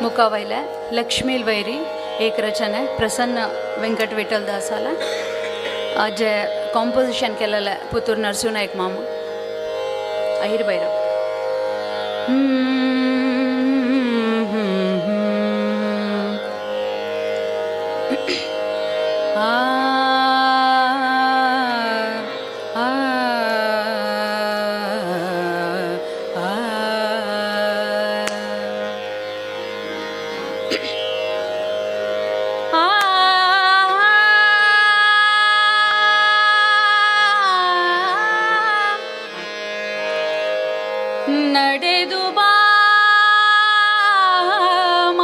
मुखावयले Lakshmi vary एक रचने प्रसन्न वेंकट विठल दासाला जे composition केलेले पुतूर नरसिंह नायक मामा अहिर भैरव. ನಡೆದು ಬಾಮ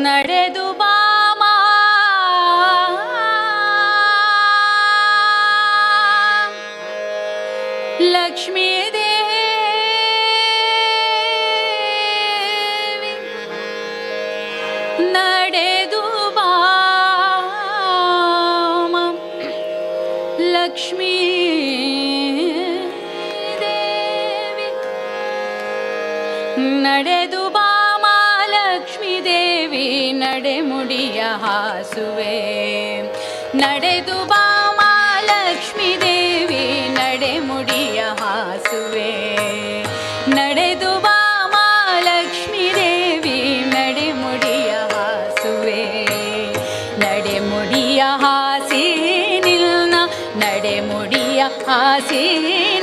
ನಡೆದು ಬಾಮ ಲಕ್ಷ್ಮೀ ದೇವಿ ನಡೆದು ಲಕ್ಷ್ಮೀ ದೇವಿ ನಡೆದು ಬಾಮ ಲಕ್ಷ್ಮೀ ದೇವಿ ನಡೆಮುಡಿಯ ಹಾಸುವೆ ನಡೆದು ಬಾಮ ಲಕ್ಷ್ಮೀ ದೇವಿ ನಡೆಮುಡಿಯ ಹಾಸುವೆ ನಡೆದು ಬಾಮ ಲಕ್ಷ್ಮೀ ದೇವಿ ನಡೆಮುಡಿಯ ಹಾಸುವೆ ನಡೆಮುಡಿಯ ಹಾಸಿ ನಡೆಮುಡಿಯ ಹಾಸಿ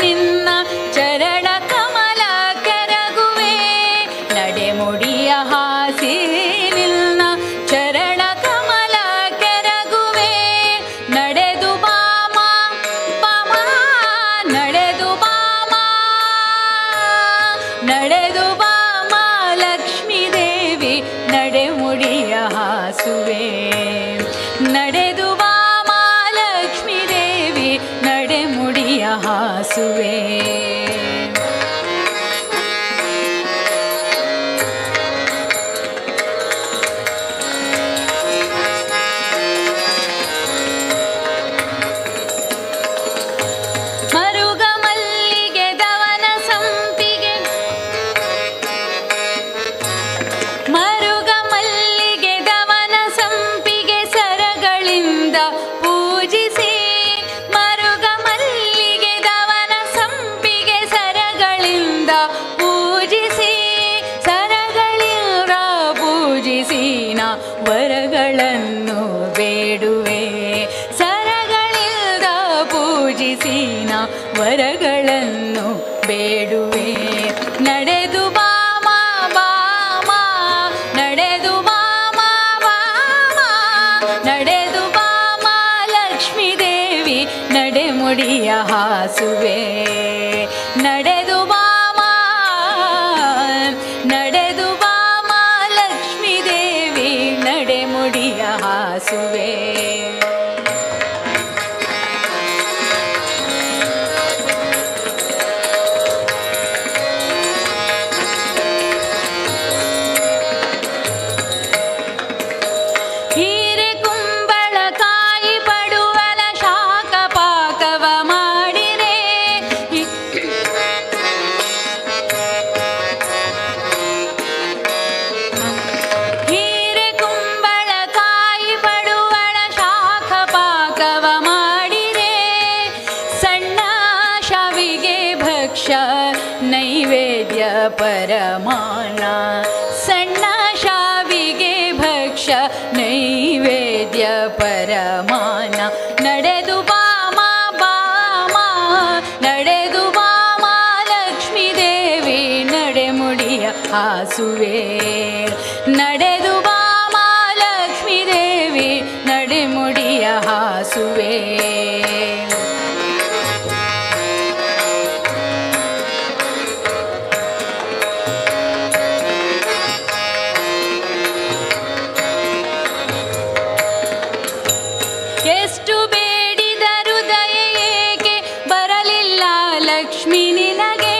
ನಿನ್ನ ಚರಣ ಕಮಲ ಕರಗುವೆ ನಡೆಮುಡಿಯ ಹಾಸಿ ನಿನ್ನ ಚರಣ ಕಮಲ ಕರಗುವೆ ನಡೆದು ಬಾಮ ಬಾಮ ನಡೆದು ಬಾಮ ನಡೆದು ಬಾಮ ಲಕ್ಷ್ಮೀ ದೇವಿ ನಡೆಮುಡಿಯ ಹಾಸುವೆ ನಡೆದು ನಡೆಮುಡಿಯ ಹಾಸುವೆ. ಮರುಗ ಮಲ್ಲಿಗೆ ದವನ ಸಂಪಿಗೆ ಮರುಗ ಮಲ್ಲಿಗೆ ದವನ ಸಂಪಿಗೆ ಸರಗಳಿಂದ ಪೂಜಿಸಿ ವರಗಳನ್ನು ಬೇಡುವೆ ಸರಗಳಿಂದ ಪೂಜಿಸಿನ ವರಗಳನ್ನು ಬೇಡುವೆ ನಡೆದು ಬಾಮ ಬಾಮ ನಡೆದು ಬಾಮ ಬಾಮ ನಡೆದು ಬಾಮ ಲಕ್ಷ್ಮೀ ದೇವಿ ನಡೆಮುಡಿಯ ಹಾಸುವೆ ನಡೆದು ಬಾಮ ನಡೆದು ಬಾಮ ಲಕ್ಷ್ಮೀ ದೇವಿ ನಡೆಮುಡಿಯ ಹಾಸುವೆ. ಹೀರೆ ಕುಂಬಳಕಾಯಿ ಪಡುವಲ ಶಾಖ ಪಾಕವ ಮಾಡಿರೆ ಹೀರೆ ಕುಂಬಳಕಾಯಿ ಪಡುವಳ ಶಾಖ ಪಾಕವ ಮಾಡಿರೆ ಸಣ್ಣ ಶಾವಿಗೆ ಭಕ್ಷ್ಯ ನೈವೇದ್ಯ ಪರಮಾನ ಸಣ್ಣ ಶಾವಿಗೆ ಭಕ್ಷ್ಯ ನೈವೇದ್ಯ ಪರಮಾನ ನಡೆದು ಬಾಮ ಬಾಮ ನಡೆದು ಬಾಮ ಲಕ್ಷ್ಮೀ ದೇವಿ ನಡೆಮುಡಿಯ ಹಾಸುವೆ ನಡೆದು ಬಾಮ ಲಕ್ಷ್ಮೀ ದೇವಿ ನಡೆಮುಡಿಯ ಹಾಸುವೆ. ಎಷ್ಟು ಬೇಡಿದರು ದಯೆ ಏಕೆ ಬರಲಿಲ್ಲ ಲಕ್ಷ್ಮೀ ನಿನಗೆ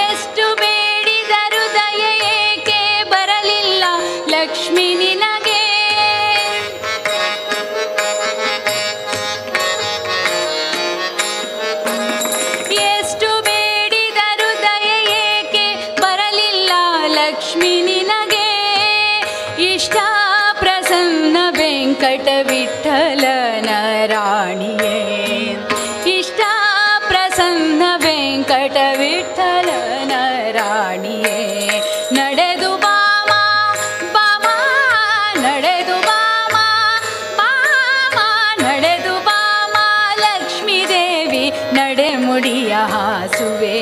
ಎಷ್ಟು ಬೇಡಿದರು ದಯೆ ಏಕೆ ಬರಲಿಲ್ಲ ಲಕ್ಷ್ಮೀ ನಿನಗೆ. ವಿಠಲನ ರಾಣಿಯೇ ಇಷ್ಟ ಪ್ರಸನ್ನ ವೆಂಕಟ ವಿಠಲನ ರಾಣಿಯೇ ನಡೆದು ಬಾಮ ಬಾಮ ನಡೆದು ಬಾಮ ಬಾಮ ನಡೆದು ಬಾಮ ಲಕ್ಷ್ಮೀ ದೇವಿ ನಡೆಮುಡಿಯ ಹಾಸುವೆ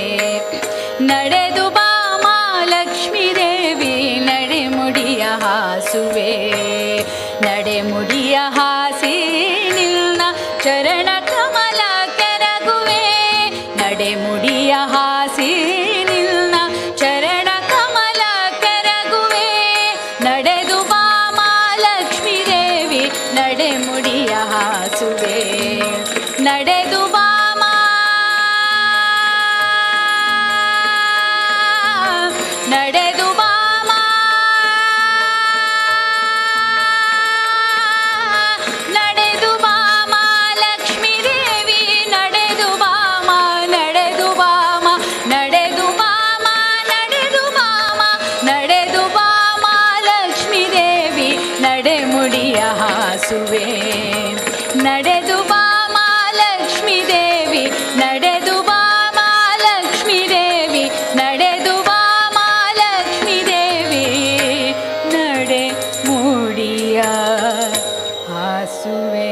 ನಡೆದು ಬಾಮ ಲಕ್ಷ್ಮೀ ದೇವಿ ನಡೆಮುಡಿಯ ಹಾಸುವೆ ನಡೆಮುಡಿಯ ಹಾಸಿ ನಿನ್ನ ಚರಣ ಕಮಲ ಕೆರಗುವೆ ನಡೆಮುಡಿಯ ಹಾಸಿ ನಿನ್ನ ಚರಣ ಕಮಲ ಕೆರಗುವೆ ನಡೆದು ಬಾಮ ಲಕ್ಷ್ಮೀ ದೇವಿ ನಡೆಮುಡಿಯ ಹಾಸುವೆ ನಡೆದು ಬಾಮ ನಡೆದು ಬಾಮ ನಡೆದು ಬಾಮ ಲಕ್ಷ್ಮೀ ದೇವಿ ನಡೆದು ಬಾಮ ನಡೆದು ಬಾಮ ನಡೆದು ಬಾಮ ನಡೆದು ಬಾಮ ನಡೆದು ಬಾಮ ಲಕ್ಷ್ಮೀ ದೇವಿ ನಡೆಮುಡಿಯ ಹಾಸುವೆ ನಡೆದು ಬಾಮ ಲಕ್ಷ್ಮೀ ದೇವಿ ನಡೆದು ಬಾಮ ಲಕ್ಷ್ಮೀ ದೇವಿ ನಡೆದು ಬಾಮ ಲಕ್ಷ್ಮೀ ದೇವಿ ನಡೆ ಮುಡಿಯ ಹಾಸುವೆ.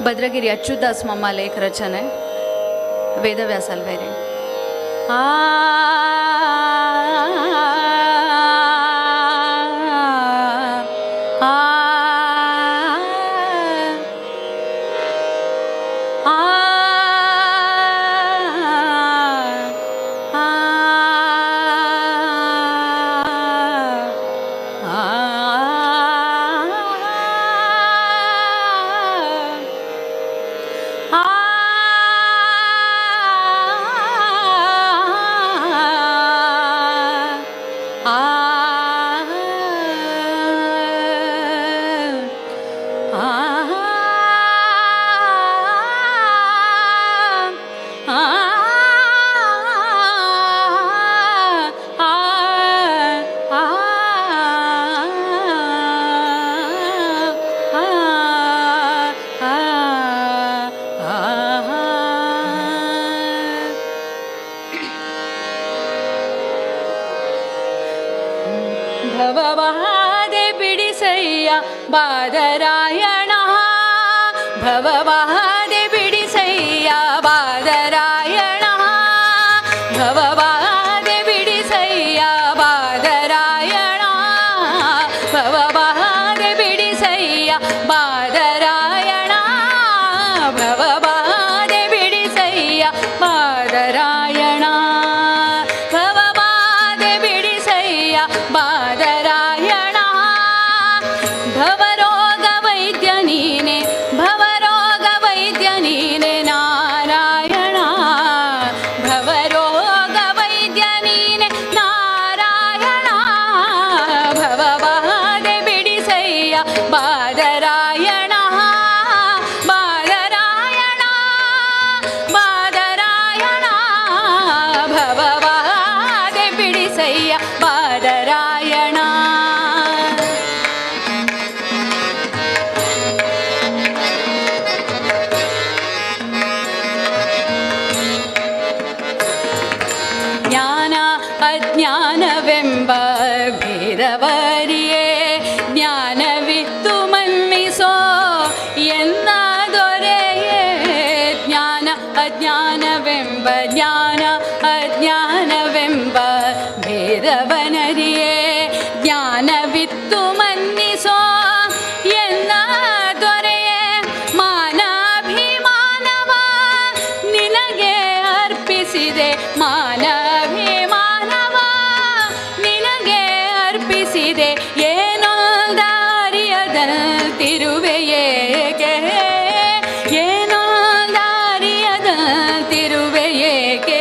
भद्रगिरी अच्युतदास मामाले एक रचना आहे वेदव्यास अल्वेरे. आ आ आ ಭವಬಾಧೆ ಬಿಡಿಸಯ್ಯ ಬಾದರಾಯಣ, ಭವಬಾಧೆ ಬಿಡಿಸಯ್ಯ ಬಾದರಾಯಣ, ಭವಬಾಧೆ ಬಿಡಿಸಯ್ಯ ಬಾದರಾಯಣ, ಭವಬಾಧೆ ಬಿಡಿಸಯ್ಯ ಬಾದರಾಯಣ, ಭವಬಾಧೆ ಬಿಡಿಸಯ್ಯ ಬಾದರಾಯಣ, ಭವಬಾಧೆ ಬಿಡಿಸಯ್ಯ ಬಾದರಾಯಣ. ಜ್ಞಾನವಿತ್ತು ಮನ್ನಿಸೋ ಎನ್ನ ದೊರೆಯೇ. ಜ್ಞಾನ ಅಜ್ಞಾನವೆಂಬ ಜ್ಞಾನ ಅಜ್ಞಾನವೆಂಬ ಭೇದವನರಿಯೇ. ಜ್ಞಾನವಿತ್ತು ಮನ್ನಿಸೋ ಎನ್ನ ದೊರೆಯೇ. ಮಾನಾಭಿಮಾನವ ನಿನಗೆ ಅರ್ಪಿಸಿದೆ, ಮಾನಾಭಿಮಾನವ ನಿನಗೆ ಅರ್ಪಿಸಿದೆ. ಏನೋ ದಾರಿಯದಂತಿರುವೆಯೇಕೆ, ಏನೋ ದಾರಿಯದಂತಿರುವೆಯೇಕೆ.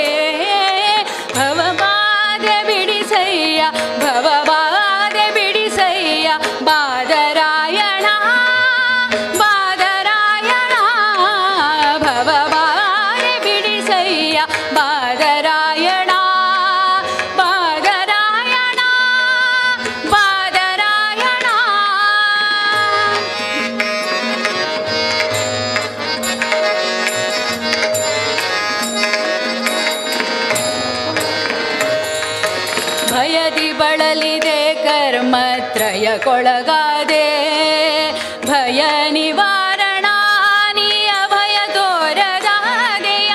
ಭವಬಾಧೆ ಬಿಡಿಸಯ್ಯ, ಭವಬಾಧೆ ಬಿಡಿಸಯ್ಯ ಬಾದರಾಯಣ, ಬಾದರಾಯಣ. ಭವಬಾಧೆ ಬಿಡಿಸಯ್ಯ ಬಾದರಾಯಣ, ಬಾದರಾಯಣ, ಬಾದರಾಯಣ. ಭಯದಿ ಬಳಲಿದೆ ಕರ್ಮತ್ರಯಕ್ಕೊಳಗಾದೆ. ಭಯ ನಿವಾರಣ ನೀ ಅಭಯ ತೋರದಾದೆಯ.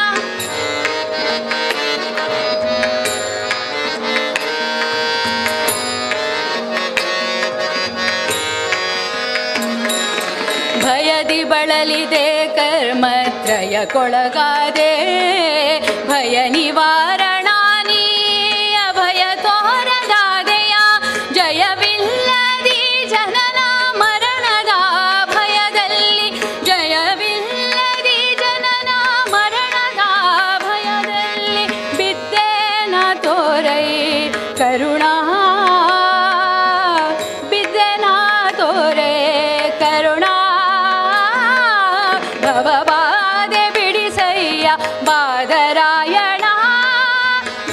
ಭಯದಿ ಬಳಲಿದೆ ಕರ್ಮತ್ರಯಕ್ಕೊಳಗಾದೆ. ಭಯ ನಿವಾರಣ ನೀ ಅಭಯ ತೋರದಾದೆಯ. ಜಯವಿಲ್ಲದಿ ಜನನ ಮರಣದ ಭಯದಲ್ಲಿ, ಜಯವಿಲ್ಲದಿ ಜನನ ಮರಣದ ಭಯದಲ್ಲಿ ಬಿದ್ದೇನ ತೋರೈ ಕರುಣಾ, ಬಿದ್ದೇನ ತೋರೆ ಕರುಣಾ. ಭವಬಾಧೆ ಬಿಡಿಸಯ್ಯ ಬಾದರಾಯಣ,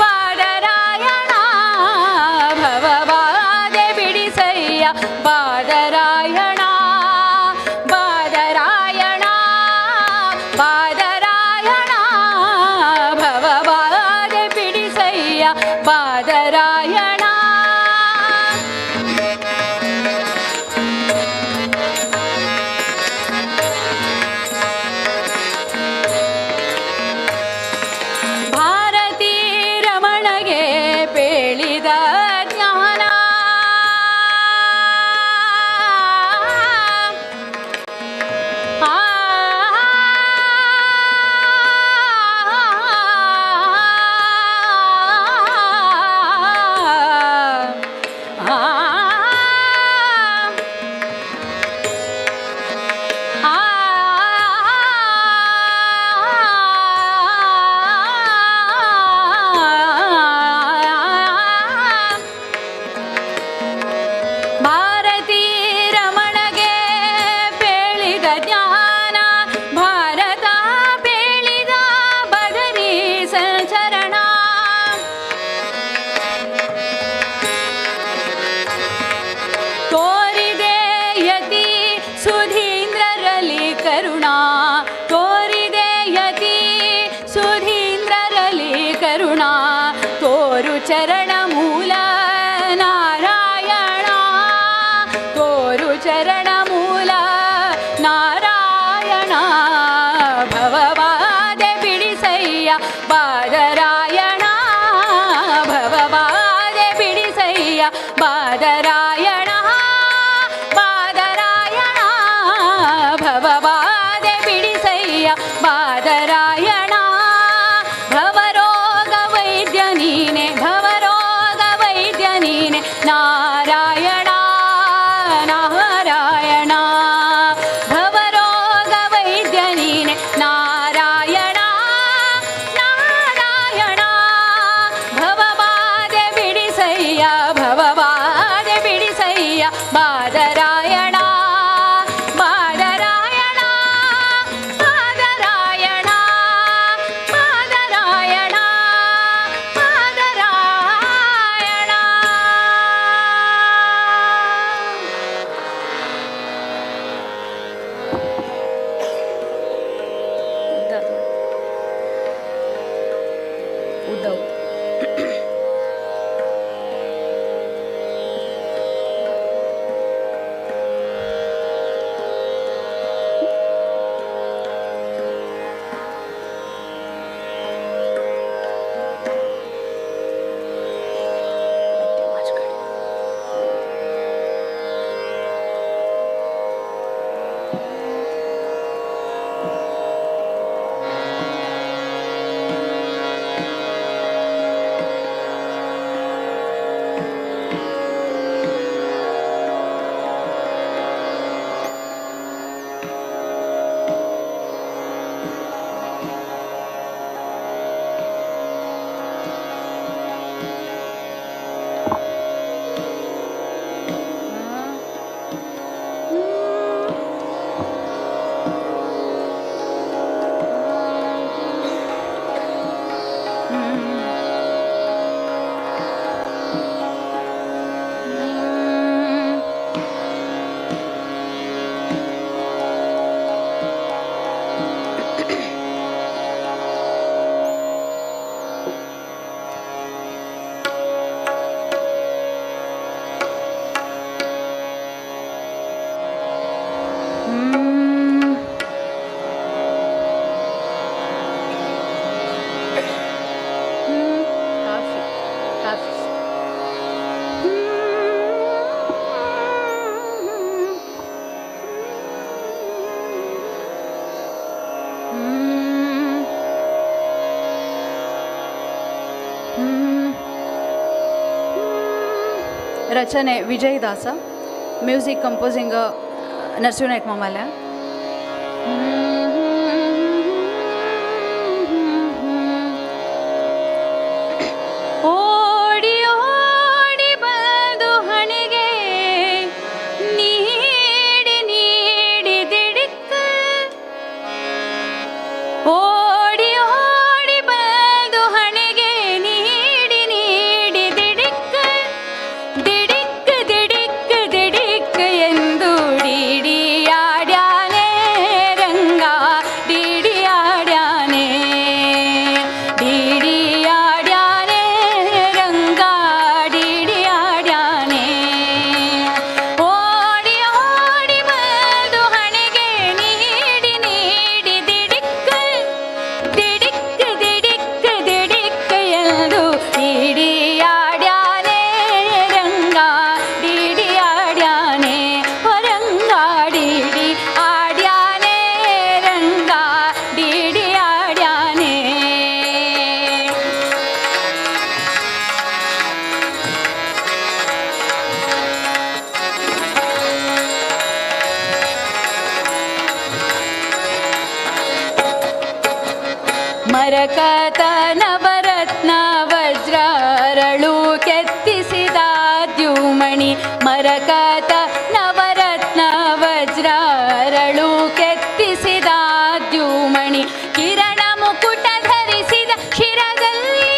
ಬಾದರಾಯಣ. ಭವಬಾಧೆ ಬಿಡಿಸಯ್ಯ ಬಾದರಾಯಣ, ಬಾದರಾಯಣ, ಬಾದರಾಯಣ. ಭವಬಾಧೆ ಬಿಡಿಸಯ್ಯ ಬಾದರಾಯಣ. ಭಾರತೀ ರಮಣಗೆ ಪೇಳಿದ ಜ್ಞಾನ, ಆ ಆ ಭಾರತೀ ರಮಣಗೆ ಪೇಳಿದ ಜ್ಞಾನ, ಭಾರತ ಪೇಳಿದ ಬದರಿ ಸಂಚರಣ. ತೋರಿದೆ ಯತಿ ಸುಧೀಂದ್ರರಲ್ಲಿ ಕರುಣಾ, ತೋರಿದೆ ಯತಿ ಸುಧೀಂದ್ರರಲ್ಲಿ ಕರುಣಾ. ತೋರು ಚರಣ ಮೂಲ ನಾರಾಯಣ, ತೋರು ಚರಣ ಮೂಲ ನಾರಾಯಣ. ಭವಬಾಧೆ ಬಿಡಿಸಯ್ಯ ಬಾದರಾಯಣ, ಭವಬಾಧೆ ಬಿಡಿಸಯ್ಯ ಬಾದರಾಯಣ, ಬಾದರಾಯಣ. ಭವಬಾಧೆ ಬಿಡಿಸಯ್ಯ ಬಾದರಾಯಣ. ಭವರೋಗ ವೈದ್ಯ ನೀನೆ, ಭವರೋಗ ವೈದ್ಯ ನೀನೆ ನಾರಾಯಣ, ನಾರಾಯಣ. ಭವರೋಗ ವೈದ್ಯ ನೀನೆ ನಾರಾಯಣ, ನಾರಾಯಣ. ಭವಬಾಧೆ ಬಿಡಿಸಯ್ಯ, ಭವಬಾಧೆ ಬಿಡಿಸಯ್ಯ ಬಾದರಾಯಣ, ಬಾದರಾಯಣ, ಬಾದರಾಯಣ, ಬಾದರಾಯಣ, ಬಾದರಾಯಣ. ಉದ್ದ ಉದ್ದ. ರಚನೆ ವಿಜಯದಾಸ, ಮ್ಯೂಸಿಕ್ ಕಂಪೋಸಿಂಗ್ ನರಸಿಂಹ ನಾಯ್ಕ ಮಾಮಾಲ. ಓಡಿ ಓಡಿ ಬಂದು ಹಣೆಗೆ ನೀಡಿ ನೀಡಿ ದಿಡಿಕ್ಕ, ಓಡಿ ಓಡಿ ಬಂದು ಹಣೆಗೆ ನೀಡಿ ನೀಡಿ ದಿಡಿಕ್ಕ, ದಿಡಿಕ್ಕ ದಿಡಿಕ್ಕ ದಿಡಿಕ್ಕ ಎಂದು ಡಿಡಿಯಾಡ್ಯಾನೆ ರಂಗ, ಡಿಡಿಯಾಡ್ಯಾನೆ, ಡಿಡಿಯಾಡ್ಯಾನೆ ರಂಗ, ಡಿಡಿಯಾಡ್ಯಾನೆ. ಓಡಿ ಓಡಿ ಬಂದು ಹಣೆಗೆ ನೀಡಿ ನೀಡಿ ದಿಡಿಕ್ಕ, ದಿಡಿಕ್ಕ ದಿಡಿಕ್ಕ ದಿಡಿಕ್ಕ ಎಂದು ಡಿಡಿಯಾಡ್ಯಾನೆ ರಂಗ, ಡಿಡಿಯಾಡ್ಯಾನೆ, ರಂಗ ಡಿಡಿ ಆಡ್ಯಾನೆ ರಂಗ, ಡಿಡಿಯಾಡ್ಯಾನೆ. ಮರಕತ ನವರತ್ನ ವಜ್ರರಳು ಕೆತ್ತಿಸಿದ ದ್ಯುಮಣಿ, ಮರಕತ ನವರತ್ನ ವಜ್ರರಳು ಕೆತ್ತಿಸಿದ ದ್ಯುಮಣಿ, ಕಿರಣ ಮುಕುಟ ಧರಿಸಿದ ಶಿರದಲ್ಲಿ,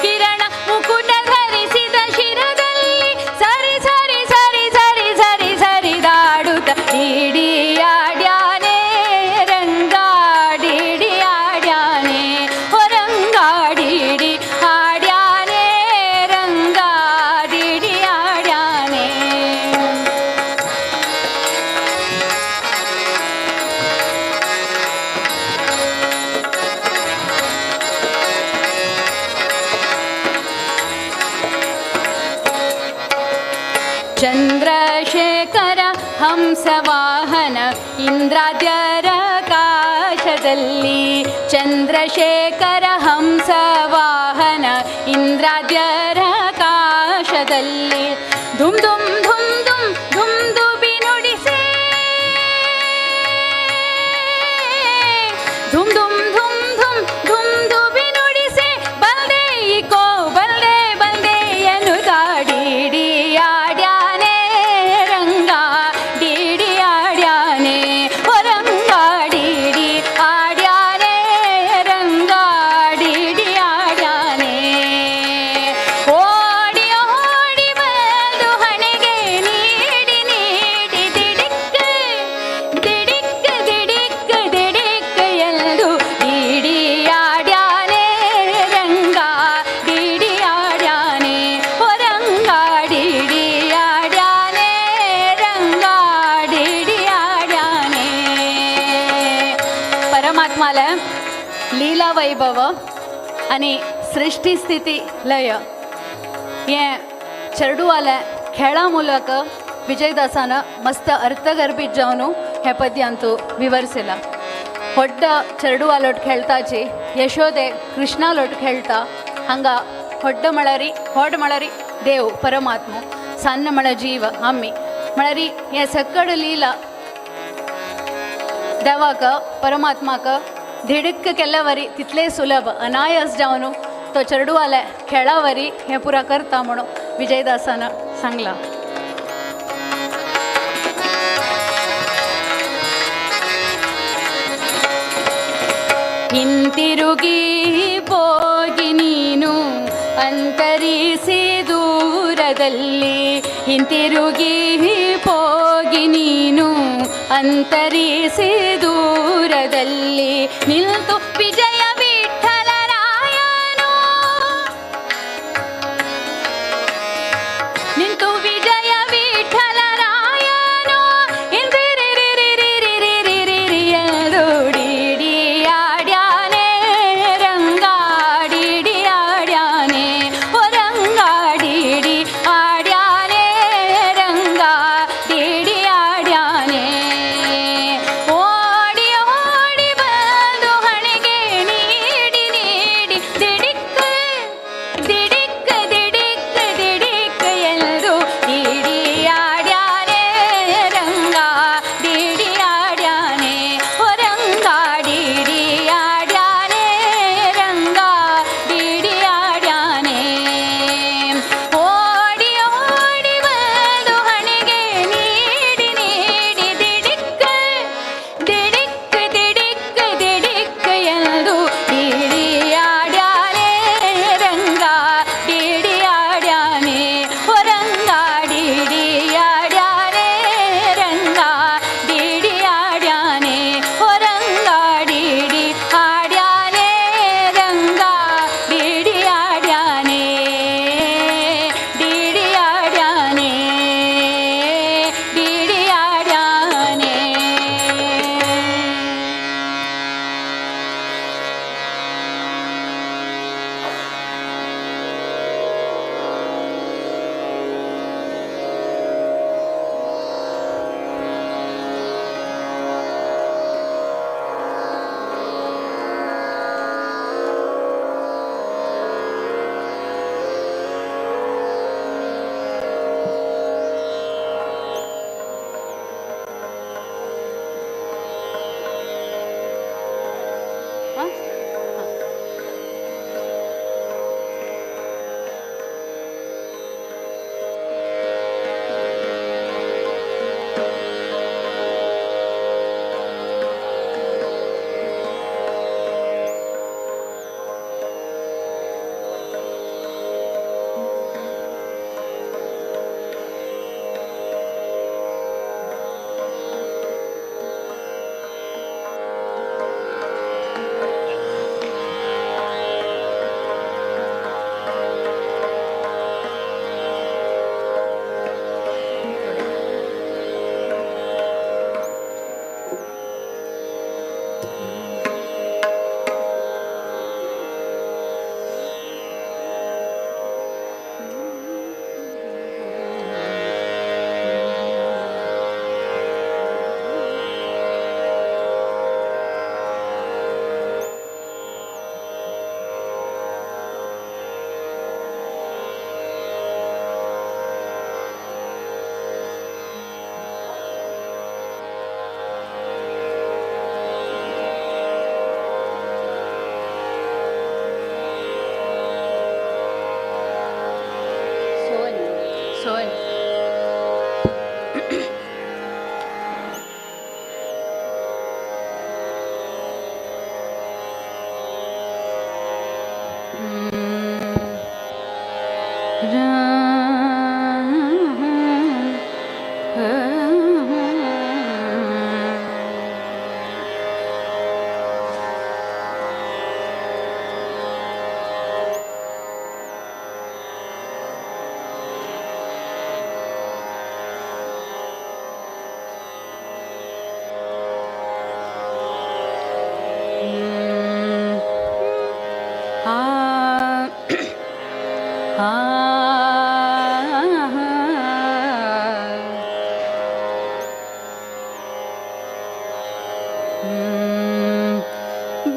ಕಿರಣ ಮುಕುಟ ಧರಿಸಿದ ಶಿರದಲ್ಲಿ ಸರಿ ಸರಿ ಸರಿ ಸರಿ ಸರಿ ಸರಿದಾಡುತ್ತ ಡಿಡಿಯಾಡ್ಯಾನೆ ರಂಗ, ಡಿಡಿಯಾಡ್ಯಾನೆ, ರಂಗ ಡಿಡಿ ಆಡ್ಯಾನೆ ರಂಗ, ಡಿಡಿಯಾಡ್ಯಾನೆ. ಚಂದ್ರಶೇಖರ ಹಂಸವಾಹನ ಇಂದ್ರಾದ್ಯರ ಕಾಶದಲ್ಲಿ, ಚಂದ್ರಶೇಖರ ಹಂಸವಾಹನ ಇಂದ್ರಾದ್ಯರ ಕಾಶದಲ್ಲಿ, ಧುಮ್ ಧುಮ್ ಧುಮ್ ಧುಮ್ ಧುಮ್ ದುಬಿ ನುಡಿಸೇ, ಧುಮ್ ಧುಮ್ ಧುಮ್ ಧುಮ್ ಧುಮ್ ದುಬಿ ನುಡಿಸೆ, ಬಂದೆ ಈಕೋ ಬಂದೆ ಬಂದೆ ಎನ್ನುತ್ತ ಡಿಡಿಯಾಡ್ಯಾನೆ ರಂಗ, ಡಿಡಿಯಾಡ್ಯಾನೆ, ರಂಗ ಡಿಡಿ ಆಡ್ಯಾನೆ ರಂಗ, ಡಿಡಿಯಾಡ್ಯಾನೆ. ಓಡಿ ಓಡಿ ಬಂದು ಹಣೆಗೆ ನೀಡಿ ನೀಡಿ ದಿಡಿಕ್ಕ, ದಿಡಿಕ್ಕ ದಿಡಿಕ್ಕ ದಿಡಿಕ್ಕ ಎಂದು ಡಿಡಿಯಾಡ್ಯಾನೆ ರಂಗ, ಡಿಡಿಯಾಡ್ಯಾನೆ, ರಂಗ ಡಿಡಿಯಾಡ್ಯಾನೆ ರಂಗ, ಡಿಡಿಯಾಡ್ಯಾನೆ. परमात्माला लीला वैभव आणि सृष्टी स्थिती लय हे चेडवाल्या खेळा ಮೂಲಕ ವಿಜಯದಾಸನ ಮಸ್ತ್ ಅರ್ಥಗರ್ಭಿत जावन हे पद्यांतू विवरसिला. ಹೊಡ್ಡ ಚರ್ಡುವಾಲೊಟ್ಟು खेळताची यशोदे कृष्णालोट खेळता, हांगा ಹೊಡ್ಡ मळारी होड मळारी देव परमात्म, ಸಣ್ಣ मळ जीव आम्ही मळारी हे सकड लीला देवाक परमात्माक धिडक्क केल्ल्यावरी तितले सुलभ अनायास जावन तो चेडवाल्या खेळावरी हें पुरा करता म्हणून विजयदासान सांगलां. ಹಿಂತಿರುಗಿ ಹೋಗಿ ನೀನು ಅಂತರಿಸಿ ದೂರದಲ್ಲಿ, ಹಿಂತಿರುಗಿ ಹೋಗಿ ನೀನು ಅಂತರಿಸಿ ದೂರದಲ್ಲಿ, ನಿಂತು ವಿಜಯ ವಿಠಲರಾಯನು, ನಿಂತು ವಿಜಯ ವಿಠಲರಾಯನು ಇಂದಿರಿರಿರಿರಿರಿರಿರಿರಿಯದು ಡಿಡಿಯಾಡ್ಯಾನೆ ರಂಗ, ಡಿಡಿಯಾಡ್ಯಾನೆ, ರಂಗ ಡಿಡಿ ಆಡ್ಯಾನೆ ರಂಗ, ಡಿಡಿಯಾಡ್ಯಾನೆ. ಓಡಿ ಓಡಿ ಬಂದು ಹಣೆಗೆ ನೀಡಿ ನೀಡಿ ದಿಡಿಕ್ಕ ದಿಡಿಕ್ಕ So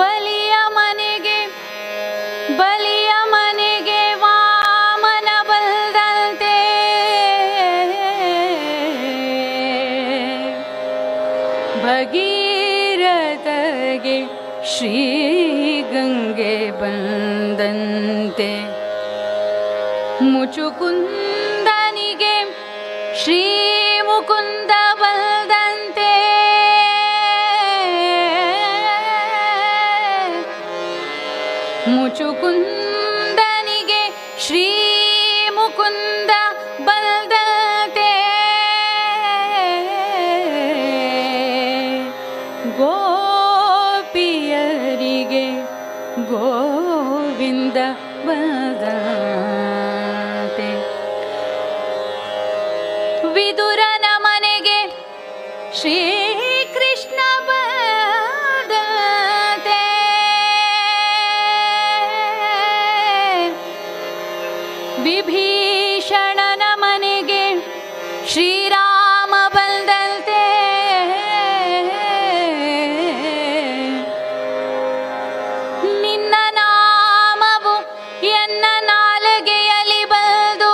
ಬಲಿಯ ಮನೆಗೆ ಬಲಿಯ ಮನೆಗೆ ವಾಮನ ಬಂದಂತೆ ಭಗೀರಥಗೆ ಶ್ರೀಗಂಗೆ ಬಂದಂತೆ ಮುಚುಕುಂದನಿಗೆ ಶ್ರೀ ಮುಕುಂದ ಬಂದಂತೆ ಮುಚುಕುಂದನಿಗೆ ಶ್ರೀ ಮುಕುಂದ ಬಂದಂತೆ ಗೋಪಿಯರಿಗೆ ಗೋವಿಂದ ಬಂದಂತೆ ವಿದುರನ ಮನೆಗೆ ಶ್ರೀಕೃಷ್ಣ ಬಂದಂತೆ ವಿಭೀಷಣನ ಮನೆಗೆ ಶ್ರೀರಾಮ ಬಂದಂತೆ ನಿನ್ನ ನಾಮವು ಎನ್ನ ನಾಲಿಗೆಯಲ್ಲಿ ಬಂದು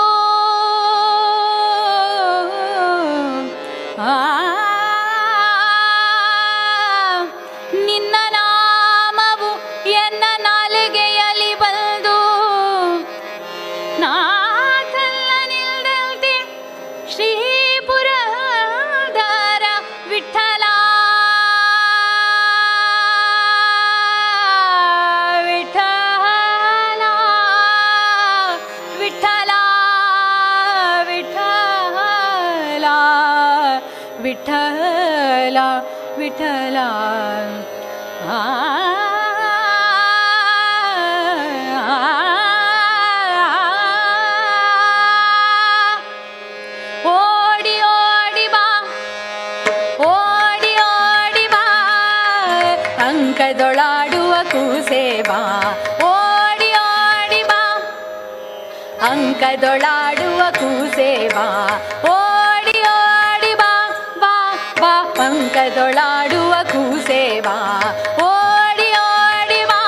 ನಿನ್ನ ನಾಮವು ಎನ್ನ ನಾಲಿಗೆಯಲ್ಲಿ ಬಂದು ನಾಥಲ್ಲ ನಿಲ್ದಂತೆ ಶ್ರೀ ಪುರದಾರ ವಿಠಲ ವಿಠಲ ವಿಠಲ ವಿಠಲ ವಿಠಲ ವಿಠಲ ಆ ಓಡಿ ಓಡಿ ಬಾ ಓಡಿ ಓಡಿ ಬಾ ಅಂಕದೊಳಾಡುವ ಕೂಸೆ ಬಾ ಓಡಿ ಓಡಿ ಬಾ ಅಂಕದೊಳಾಡುವ ಕೂಸೆ ಬಾ ಓಡಿ ಓಡಿ ಬಾ ಬಾ ಬಾ ಅಂಕದೊಳಾಡುವ ಕೂಸೆ ಬಾ ಓಡಿ ಓಡಿ ಬಾ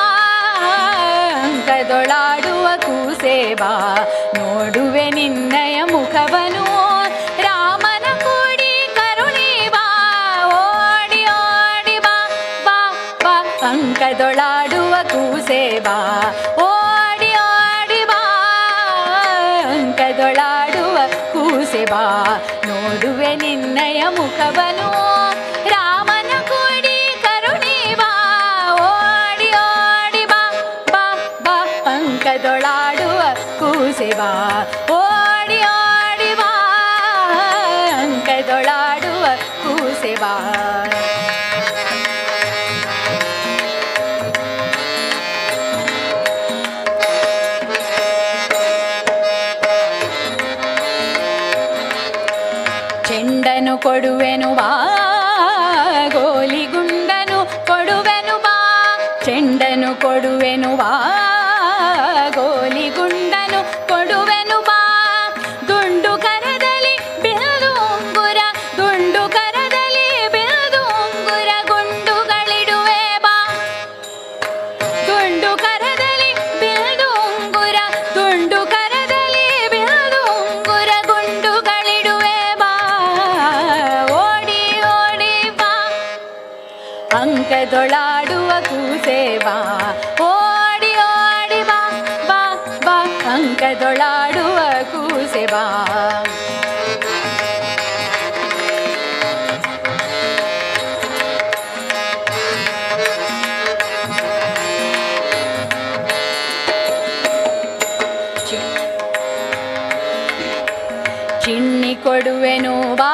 ಅಂಕದೊಳಾಡುವ ಕೂಸೆ ಬಾ ನೋಡುವೆ ನಿನ್ನಯ ಮುಖವನು ರಾಮನ ಕೂಡಿ ಕರುಣಿ ಬಾ ಓಡಿ ಓಡಿ ಬಾ ಬಾ ಬಾ ಅಂಕದೊಳಾಡುವ ಕೂಸೆ ಬಾ ಓಡಿ ಓಡಿ ಬಾ ಅಂಕದೊಳಾಡುವ ಕೂಸೆ ಬಾ ನೋಡುವೆ ನಿನ್ನಯ ಮುಖವನು ರಾಮನ ಕೂಡಿ ಕರುಣಿ ಬಾ ಓಡಿ ಓಡಿ ಬಾ ಬಾ ಬಾ ಅಂಕದೊಳಾಡುವ ಕೂಸೆ ಬಾ ಓಡಿ ಓಡಿ ಬಾ ಅಂಕದೊಳಾಡುವ ಕೂಸೆ ಬಾ ಚೆಂಡನು ಕೊಡುವೆನು ಬಾ ಗೋಲಿಗುಂಡನು ಕೊಡುವೆನು ಬಾ ಚೆಂಡನು ಕೊಡುವೆನು ಬಾ ಗೋಲಿಗುಂಡನು ಕೊಡುವೆನು ಬಾ ದುಂಡು ಕರದಲ್ಲಿ ಬಿಲ್ದು ಉಂಗುರ ದುಂಡು ಕರದಲ್ಲಿ ಬಿಲ್ದು ಉಂಗುರ ಗುಂಡುಗಳಿಡುವೆ ಬಾ ದುಂಡು ಕರದಲ್ಲಿ ಬಿಲ್ದು ಉಂಗುರ ದುಂಡು ಕರದಲ್ಲಿ ಬಿಲ್ದು ಉಂಗುರ ಗುಂಡುಗಳಿಡುವೆ ಬಾ ಓಡಿ ಓಡಿ ಬಾ ಅಂಕದೊಳಾಡುವ ಕೂಸೆ ಬಾ ಓಡಿ ಓಡಿ ಬಾ ಬಾ ಬಾ ಅಂಕದೊಳಾಡುವ ಕೂಸೆ ಕೂಸೆ ಬಾ. ಚಿನ್ನಿ ಕೊಡುವೆನು ಬಾ,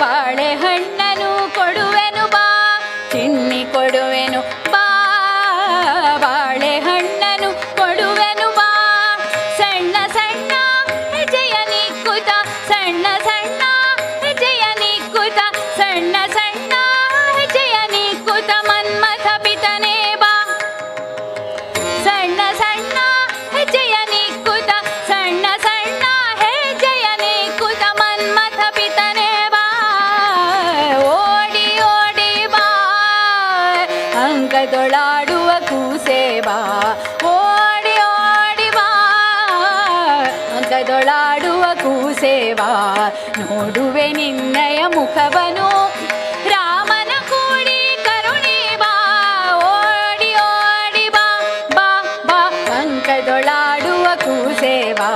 ಬಾಳೆಹಣ್ಣನು ಕೊಡುವೆನು ಬಾ. ಚಿನ್ನಿ ಕೊಡುವೆನು ಬಾ, ಬಾಳೆಹಣ್ಣನು ಕೊಡುವೆನು ಬಾ. ಸಣ್ಣ ಸಣ್ಣ ಹೆಜ್ಜೆಯ ನಿಕ್ಕುತ, ಸಣ್ಣ ಸಣ್ಣ ಹೆಜ್ಜೆಯ ನಿಕ್ಕುತ, ಸಣ್ಣ ಸಣ್ಣ ಹೆಜ್ಜೆಯ ನಿಕ್ಕುತ ಮನ್ಮಥ ಪಿತನೇ ಬಾ. ಸಣ್ಣ ಸಣ್ಣ ಹೆಜ್ಜೆಯ ನಿಕ್ಕುತ, ಸಣ್ಣ ಸಣ್ಣ ಹೆಜ್ಜೆಯ ನಿಕ್ಕುತ ಮನ್ಮಥ ಪಿತನೇ ಬಾ. ಓಡಿ ಓಡಿ ಬಾ, ಅಂಕದೊಳಾಡುವ ಕೂಸೆ ಬಾ. ಓಡಿ ಓಡಿ ಬಾ, ಅಂಕದೊಳಾಡುವ ಕೂಸೆ ಬಾ. ನೋಡುವೆ ನಿನ್ನಯ ಮುಖವನು ರಾಮನ ಕೂಡಿ ಕರುಣಿ ಬಾ. ಓಡಿ ಓಡಿ ಬಾ ಬಾ ಬಾ, ಅಂಕದೊಳಾಡುವ ಕೂಸೆ ಬಾ.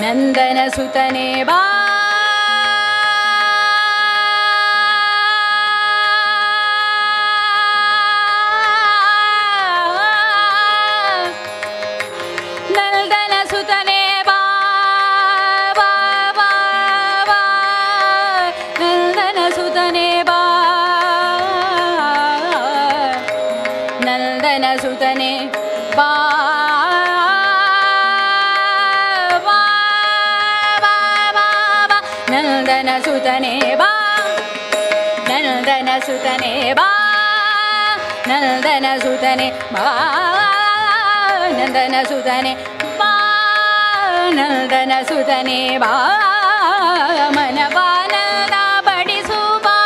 ನಂದನ ಸುತನೇ ಬಾ, ನಂದನ ಸುತನೇ ಬಾ ಬಾ ಬಾ ಬಾ, ನಂದನ ಸುತನೇ ಬಾ, ನಂದನ ಸುತನೇ ಬಾ ಬಾ ಬಾ ಬಾ ಬಾ, ನಂದನ ಸುತನೇ ಬಾ, ನಂದನ ಸುತನೇ ಬಾ, ನಂದನ ಸುತನೇ ಬಾ, ನಂದನ ಸುತನೇ ಬಾ, ನಂದನ ಸುತನೇ ಬಾ. ಮನವಾನಂದ ಬಡಿಸು ಬಾ,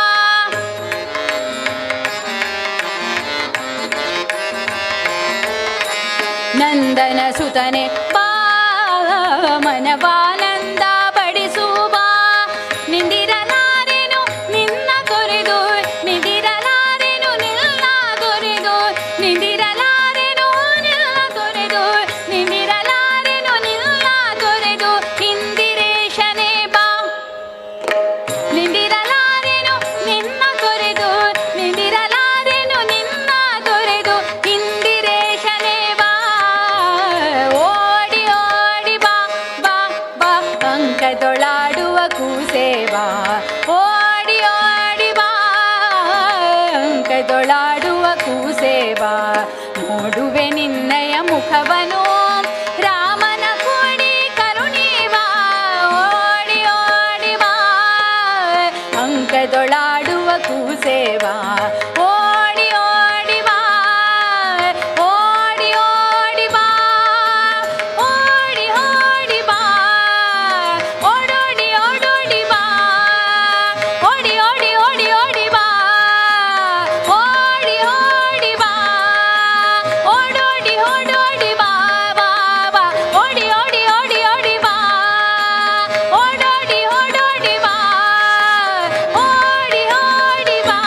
ನಂದನ ಸುತನೆ ಬಾ, ಮನವಾನಂದ ಬಡಿಸು ಬಾ. ನಿಂದಿರಲಾರೆನು ನಿನ್ನ ತೊರೆದು, ನಿಂದಿರಲಾರೆನು ನಿನ್ನ ತೊರೆದು, ನಿಂದಿರಲಾರೆನು ನಿನ್ನ ತೊರೆದು, ನಿಂದಿರಲಾರೆನು ನಿನ್ನ ತೊರೆದು ಇಂದಿರೇಶನೇ ಬಾ. ನಿಂದಿರಲಾರೆನು ನಿನ್ನ ತೊರೆದು, ನಿಂದಿರಲಾರೆನು ನಿನ್ನ ತೊರೆದು ಇಂದಿರೇಶನೇ ಬಾ. ಓಡಿ ಓಡಿ ಬಾ ಬಾ ಬಾ, ಅಂಕದೊಳಾಡುವ ಕೂಸೆ ಬಾ. ಓಡಿ ಓಡಿ ಬಾ, ಅಂಕದೊಳಾಡುವ ಕೂಸೆ ಬಾ. ನೋಡುವೆ ನಿನ್ನಯ ಮುಖವನು ರಾಮನ ಕೂಡಿ ಕರುಣಿ ಬಾ. ಓಡಿ ಓಡಿ ಬಾ, ಅಂಕದೊಳಾಡುವ ಕೂಸೆ ಬಾ. ಓಡಿ ಓಡಿ ಬಾ, ಓಡಿ ಓಡಿ ಬಾ, ಓಡಿ ಓಡಿ ಬಾ, ಓಡೋಡಿ ಓಡೋಡಿ ಬಾ, ಓಡಿ ಓಡಿ ಓಡಿ ಓಡಿ ಬಾ, ಓಡಿ ಓಡಿ ಬಾ, ಓಡೋಡಿ ಓಡೋಡಿ ಬಾ ಬಾ ಬಾ, ಓಡಿ ಓಡಿ ಓಡಿ ಓಡಿ ಬಾ, ಓಡೋಡಿ ಓಡೋಡಿ ಬಾ, ಓಡಿ ಓಡಿ ಬಾ,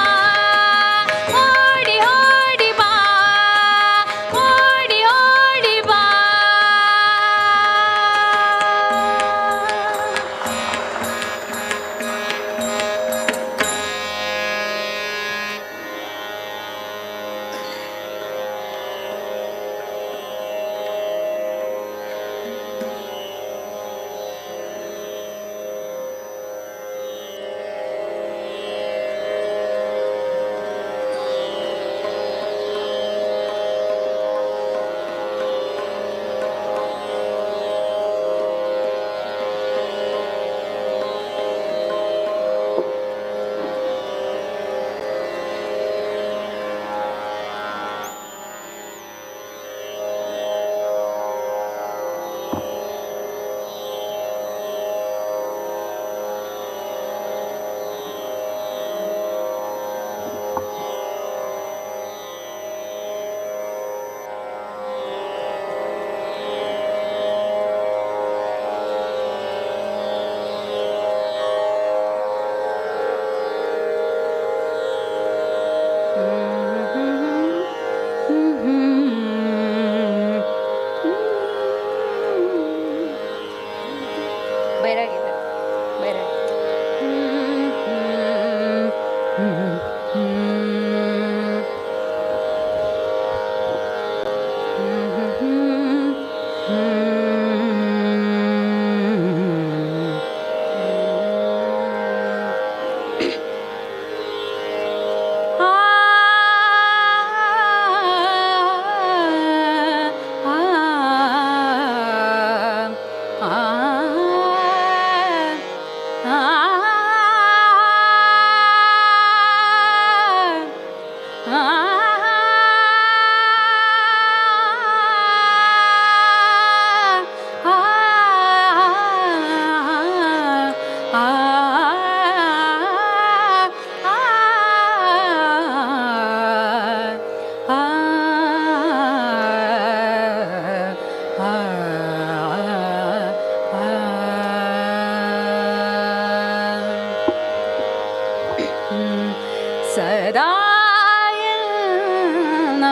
ಸದಾಯನ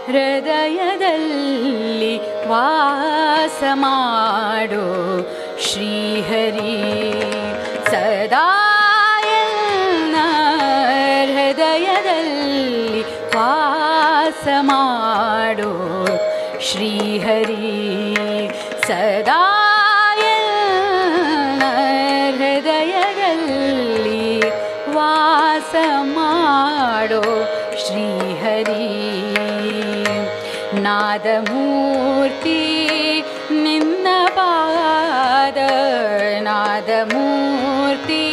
ಹೃದಯದಲ್ಲಿ ವಾಸ ಮಾಡು ಶ್ರೀಹರಿ, ಸದಾಯನ ಹೃದಯದಲ್ಲಿ ವಾಸ ಮಾಡು ಶ್ರೀಹರಿ, ಸದಾಯನ ಹೃದಯದಲ್ಲಿ ವಾಸ ಮಾಡೋ ಶ್ರೀಹರಿ. ನಾದಮೂರ್ತಿ ನಿನ್ನ ಪಾದ, ನಾದಮೂರ್ತಿ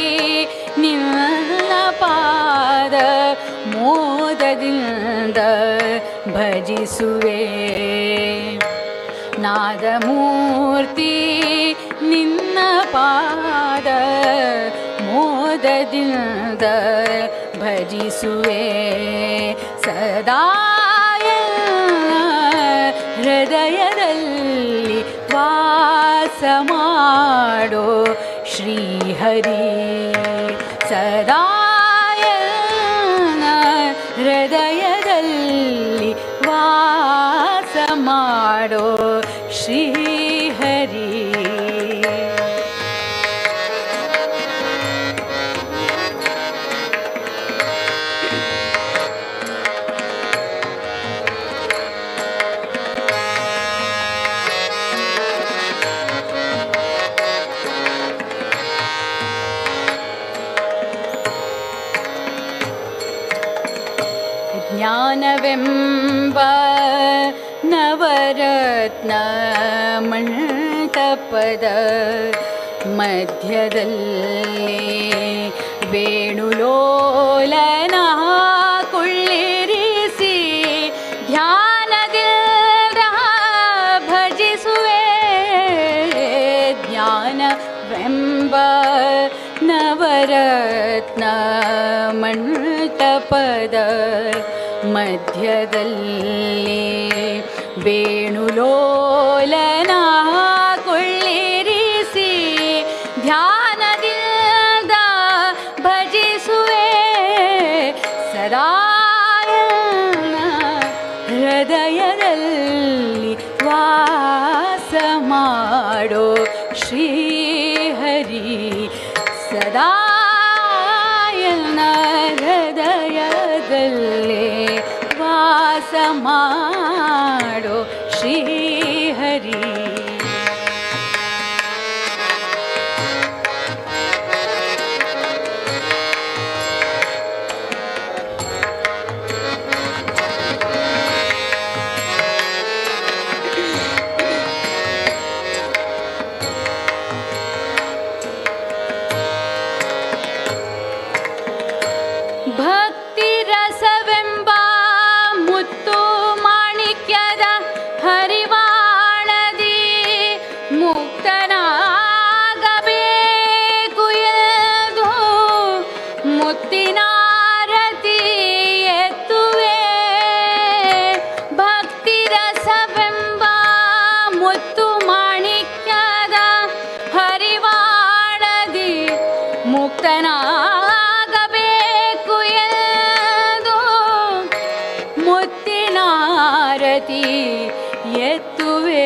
ನಿನ್ನ ಪಾದ ಮೋದದಿಂದ ಭಜಿಸುವೆ. ನಾದಮೂರ್ತಿ ನಿನ್ನ ಪಾದ ಮೋದದಿಂದ ಭಜಿಸುವೆ. ಸದಾಯ ಹೃದಯದಲ್ಲಿ ವಾಸ ಮಾಡೋ ಶ್ರೀಹರಿ, ಸದಾಯ ಹೃದಯದಲ್ಲಿ ವಾಸ ಮಾಡೋ ಶ್ರೀಹರಿ. ಜ್ಞಾನವೆಂಬ ನವರತ್ನ ಮಂಟಪದ ಮಧ್ಯದಲ್ಲಿ ವೇಣುಲೋಲನ ಕುಳ್ಳಿರಿಸಿ ಧ್ಯಾನದಿಂದ ಭಜಿಸುವೆ. ಜ್ಞಾನವೆಂಬ ನವರತ್ನ ಮಂಟಪದ ಮಧ್ಯದಲ್ಲಿ ವೇಣುಲೋಲನ ಕುಳ್ಳಿರಿಸಿ ಧ್ಯಾನದಿಂದ ಭಜಿಸುವೆ. ಸದಾಯನ ಹೃದಯದಲ್ಲಿ ವಾಸ ಮಾಡೋ ಶ್ರೀಹರಿ, ಸದಾಯನ ಹೃದಯದಲ್ಲಿ ವಾಸ ಮಾಡೋ ಶ್ರೀಹರಿ. ಭಕ್ತಿ ರಸವೆಂಬ ಮುತ್ತು ಮಾಣಿಕ್ಯದ ಹರಿವಾಣದಿ ಮುಕ್ತನಾಗಬೇಕು ಎಂದು ಮುತ್ತಿನಾರತಿ ಎತ್ತುವೆ. ಭಕ್ತಿ ರಸವೆಂಬ ಮುತ್ತು ಮಾಣಿಕ್ಯದ ಹರಿವಾಣದಿ ಮುಕ್ತನಾಗಬೇಕು ಎಂದು ಮುತ್ತಿನಾರತಿ ಎತ್ತುವೆ.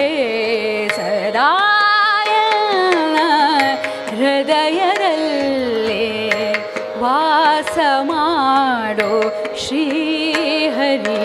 ಸದಾಯನ ಹೃದಯದಲ್ಲೇ ವಾಸ ವಾಸ ಮಾಡೋ ಶ್ರೀಹರಿ.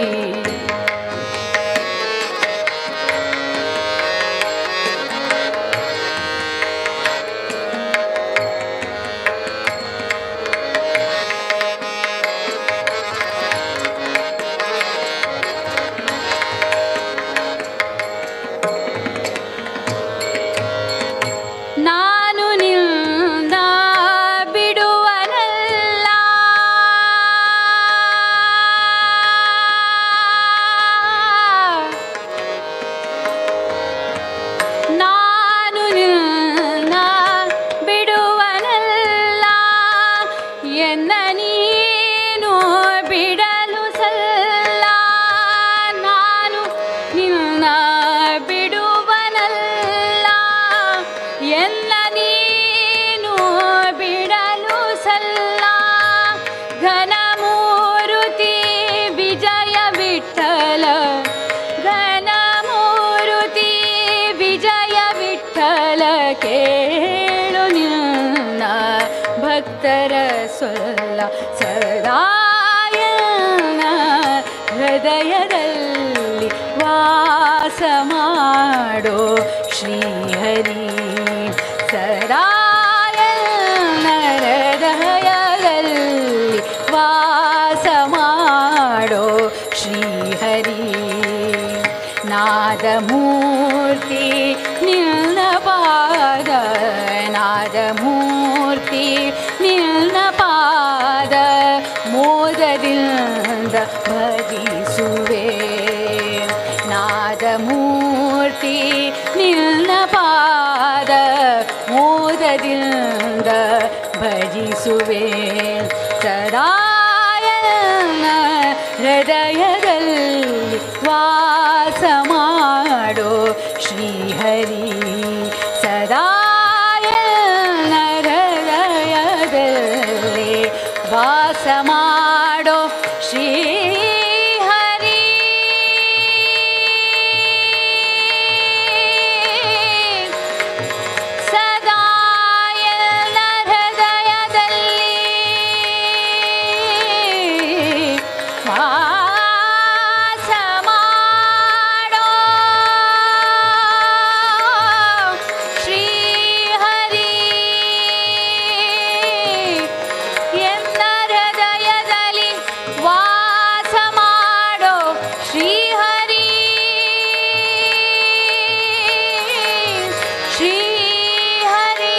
ನಾನು ನಿನ್ನ ಬಿಡುವನಲ್ಲ, ನಾನು ನಿನ್ನ ಬಿಡುವನಲ್ಲ, ಎನ್ನ ನೀನು ಬಿಡಲು ಸಲ್ಲ. ನಾನು ನಿನ್ನ ಬಿಡುವನಲ್ಲ, ಎನ್ನ ನೀನು ಬಿಡಲು ಸಲ್ಲ. ಘನಮೂರುತಿ ವಿಜಯ ವಿಠಲ, ಘನಮೂರುತಿ ವಿಜಯ ವಿಠಲ, ಕೇಳು ನಿನ್ನ ಭಕ್ತರ ಸೊಲ್ಲ. ಸದಾಯನ ಹೃದಯದಲ್ಲಿ ವಾಸ ಮಾಡೋ ಶ್ರೀಹರಿ. ಸದಾಯನ ಹೃದಯದಲ್ಲಿ ವಾಸ ಮಾಡೋ ಶ್ರೀಹರಿ. ನಾದಮೂರ್ತಿ ನಿನ್ನ ಪಾದ, ನಾದಮೂರ್ತಿ ನಿನ್ನ ಪಾದ, ಮೋದದಿಂದ ಭಜಿಸುವೆ. ನಾದಮೂರ್ತಿ ನಿನ್ನ ಪಾದ, ಮೋದದಿಂದ ಭಜಿಸುವೆ. ಸದಾಯನ ಹೃದಯದಲ್ಲಿ ವಾಸ ಮಾಡೋ ಶ್ರೀಹರಿ. ಸದಾಯನ ಹೃದಯದಲ್ಲಿ ವಾಸ ಮಾಡೋ ಶ್ರೀಹರಿ. ಸದಾಯನ ಹೃದಯದಲ್ಲಿ ವಾಸ ಮಾಡೋ ಶ್ರೀಹರಿ. ಎನ್ನ ಹೃದಯದಲ್ಲಿ ವಾಸ ಮಾಡೋ ಶ್ರೀಹರಿ. ಶ್ರೀಹರಿ.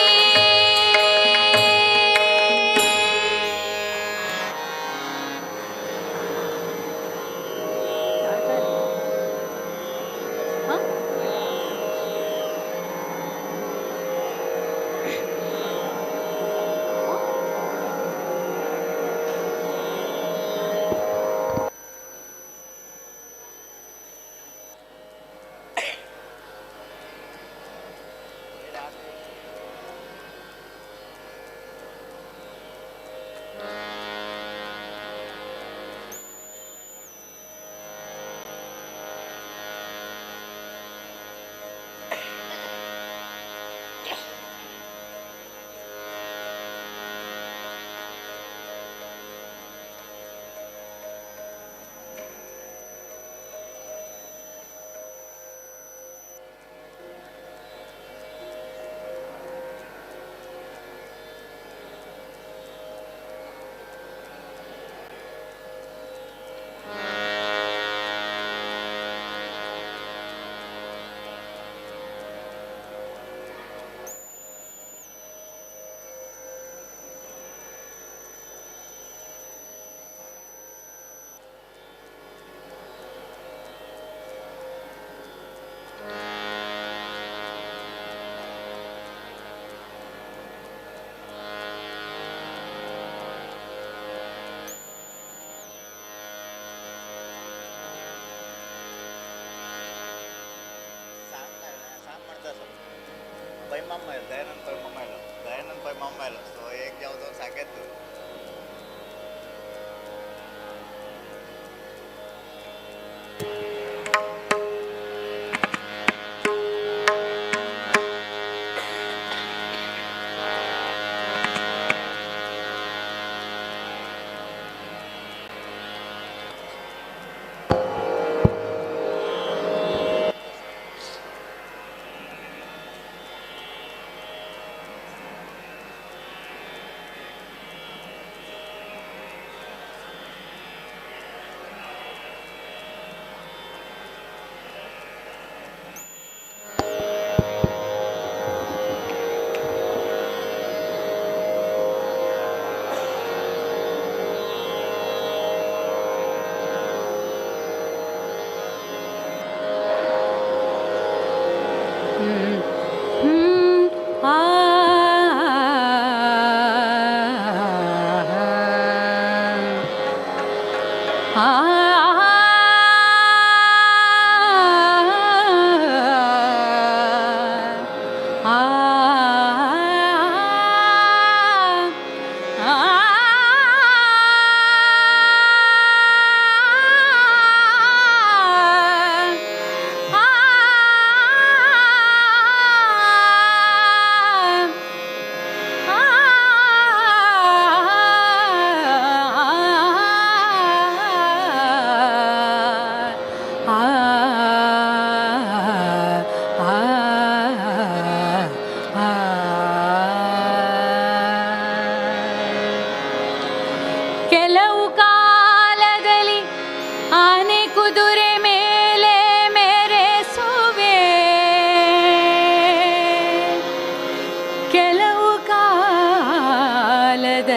पै मामा आयलो, दयानंद पै मामा आयलो, दयानंद पै मामा आयलो. सो एक जावं दोन सांगत तूं.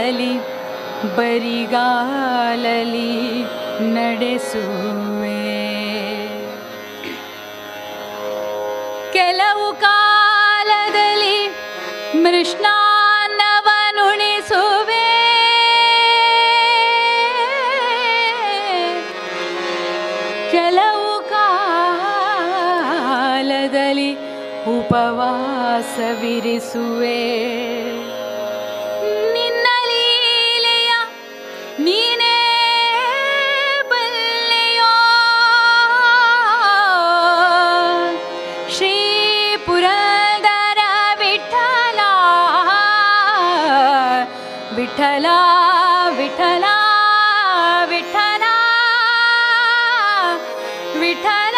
ಕಾಲದಲ್ಲಿ ಬರಿಗಾಲಲಿ ನಡೆಸುವೆ. ಕೆಲವು ಕಾಲದಲ್ಲಿ ಮೃಷ್ಣಾನ್ನವನುಣಿಸುವೆ. ಕೆಲವು ಕಾಲದಲ್ಲಿ ಉಪವಾಸವಿರಿಸುವೆ. ನಿನ್ನ ಲೀಲೆಯ ನೀನೇ ಬಲ್ಲೆಯೋ ಶ್ರೀ ಪುರಂದರ ವಿಠಲ ವಿಠಲ ವಿಠಲ ವಿಠಲ ವಿಠಲ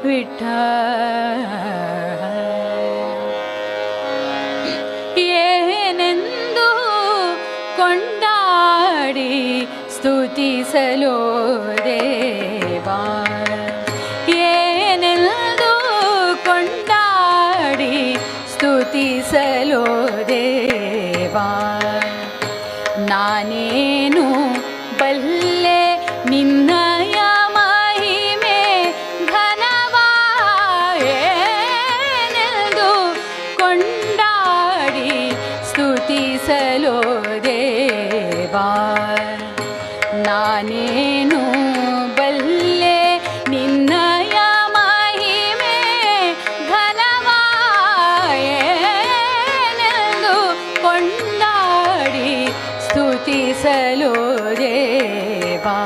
ವಿಠಲ. ಏನೆಂದು ಕೊಂಡಾಡಿ ಸ್ತುತಿಸಲೋ ದೇವಾ, ಏನೆಂದು ಕೊಂಡಾಡಿ ಸ್ತುತಿಸಲೋ ದೇವಾ. ನಾನೇನು ಬಲ್ಲೆ ನಿನ್ನಯ ಮಹಿಮೆ ಘನವಾ, ಏನೆಂದು ಕೊಂಡಾಡಿ ಸ್ತುತಿಸಲೋ ದೇವಾ. ನಾನೇನು ಬಲ್ಲೆ ನಿನ್ನಯ ಮಹಿಮೆ ಘನವಾ, ಏನೆಂದು ಕೊಂಡಾಡಿ ಸ್ತುತಿಸಲೋ ದೇವಾ.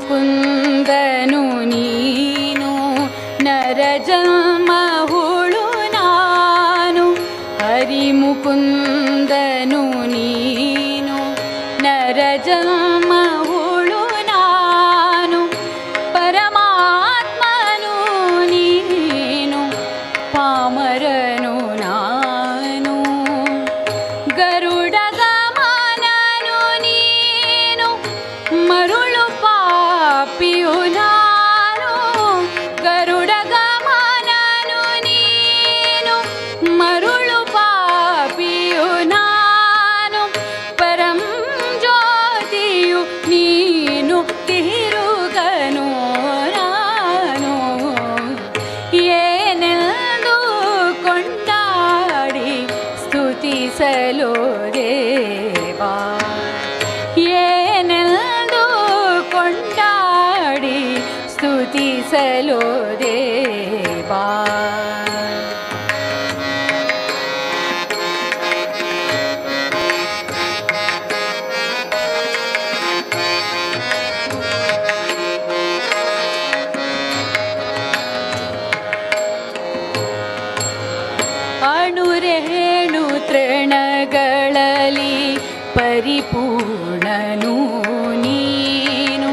ಹರಿಮುಕುಂದನು ನೀನು ನರಜನ್ಮ ಹುಳು ನಾನು. ಹರಿಮುಕುಂದನು ನೀನು ನರಜನ್ಮ ಹುಳು ನಾನು. ಪರಮಾತ್ಮನು ನೀನು ಪಾಮರನು ನಾನು. ಗರುಡ ಗಮನನು ನೀನು ಮರುಳು ಪಾಪಿಯು ನಾನು. ಗರುಡ ಗಮನನು ನೀನು ಮರುಳು ಪಾಪಿಯು ನಾನು. ಪರಂ ಜ್ಯೋತಿಯು ನೀನು ತಿರುಗನು ನಾನು. ಏನೆಂದು ಕೊಂಡಾಡಿ ಸ್ತುತಿಸಲೋ ದೇವಾ, ಏನೆಂದು ಕೊಂಡಾಡಿ ಸ್ತುತಿಸಲೋ ದೇವಾ. ಅಣುರೇಣು ತೃಣಗಳಲ್ಲಿ ಪರಿಪೂರ್ಣನು ನೀನು.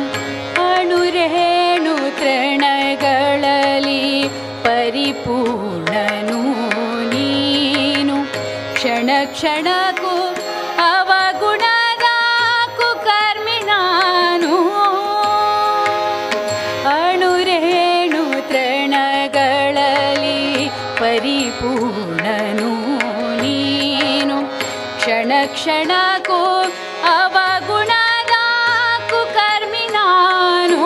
ಅಣುರೇಣು ತೃಣಗಳಲ್ಲಿ ಪರಿಪೂರ್ಣನು ನೀನು. ಕ್ಷಣ ಕ್ಷಣಕ್ಕೂ ಅವಗುಣದ ಕುಕರ್ಮಿ ನಾನು. ಅಣುರೇಣು ತೃಣಗಳಲ್ಲಿ ಪರಿಪೂರ್ಣನು ನೀನು. ಕ್ಷಣ ಕ್ಷಣಕ್ಕೂ ಅವಗುಣದ ಕುಕರ್ಮಿ ನಾನು.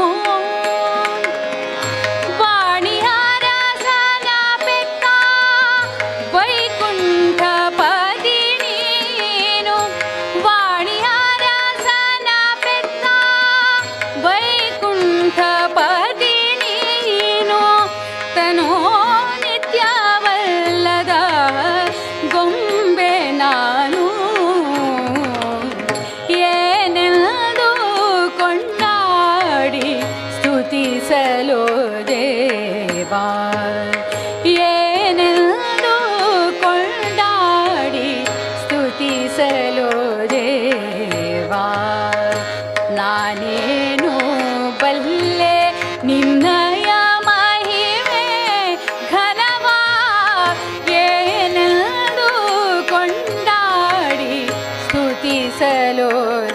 ವಾಣಿಯರಸನ ಪೆತ್ತ ವೈಕುಂಠಪತಿ ನೀನು. ವಾಣಿಯರಸನ ಪೆತ್ತ ವೈಕುಂಠಪತಿ ನೀನು. ತನೋ ನಿತ್ಯವಲ್ಲದ ಗೊಂಬೆ ನಾನು.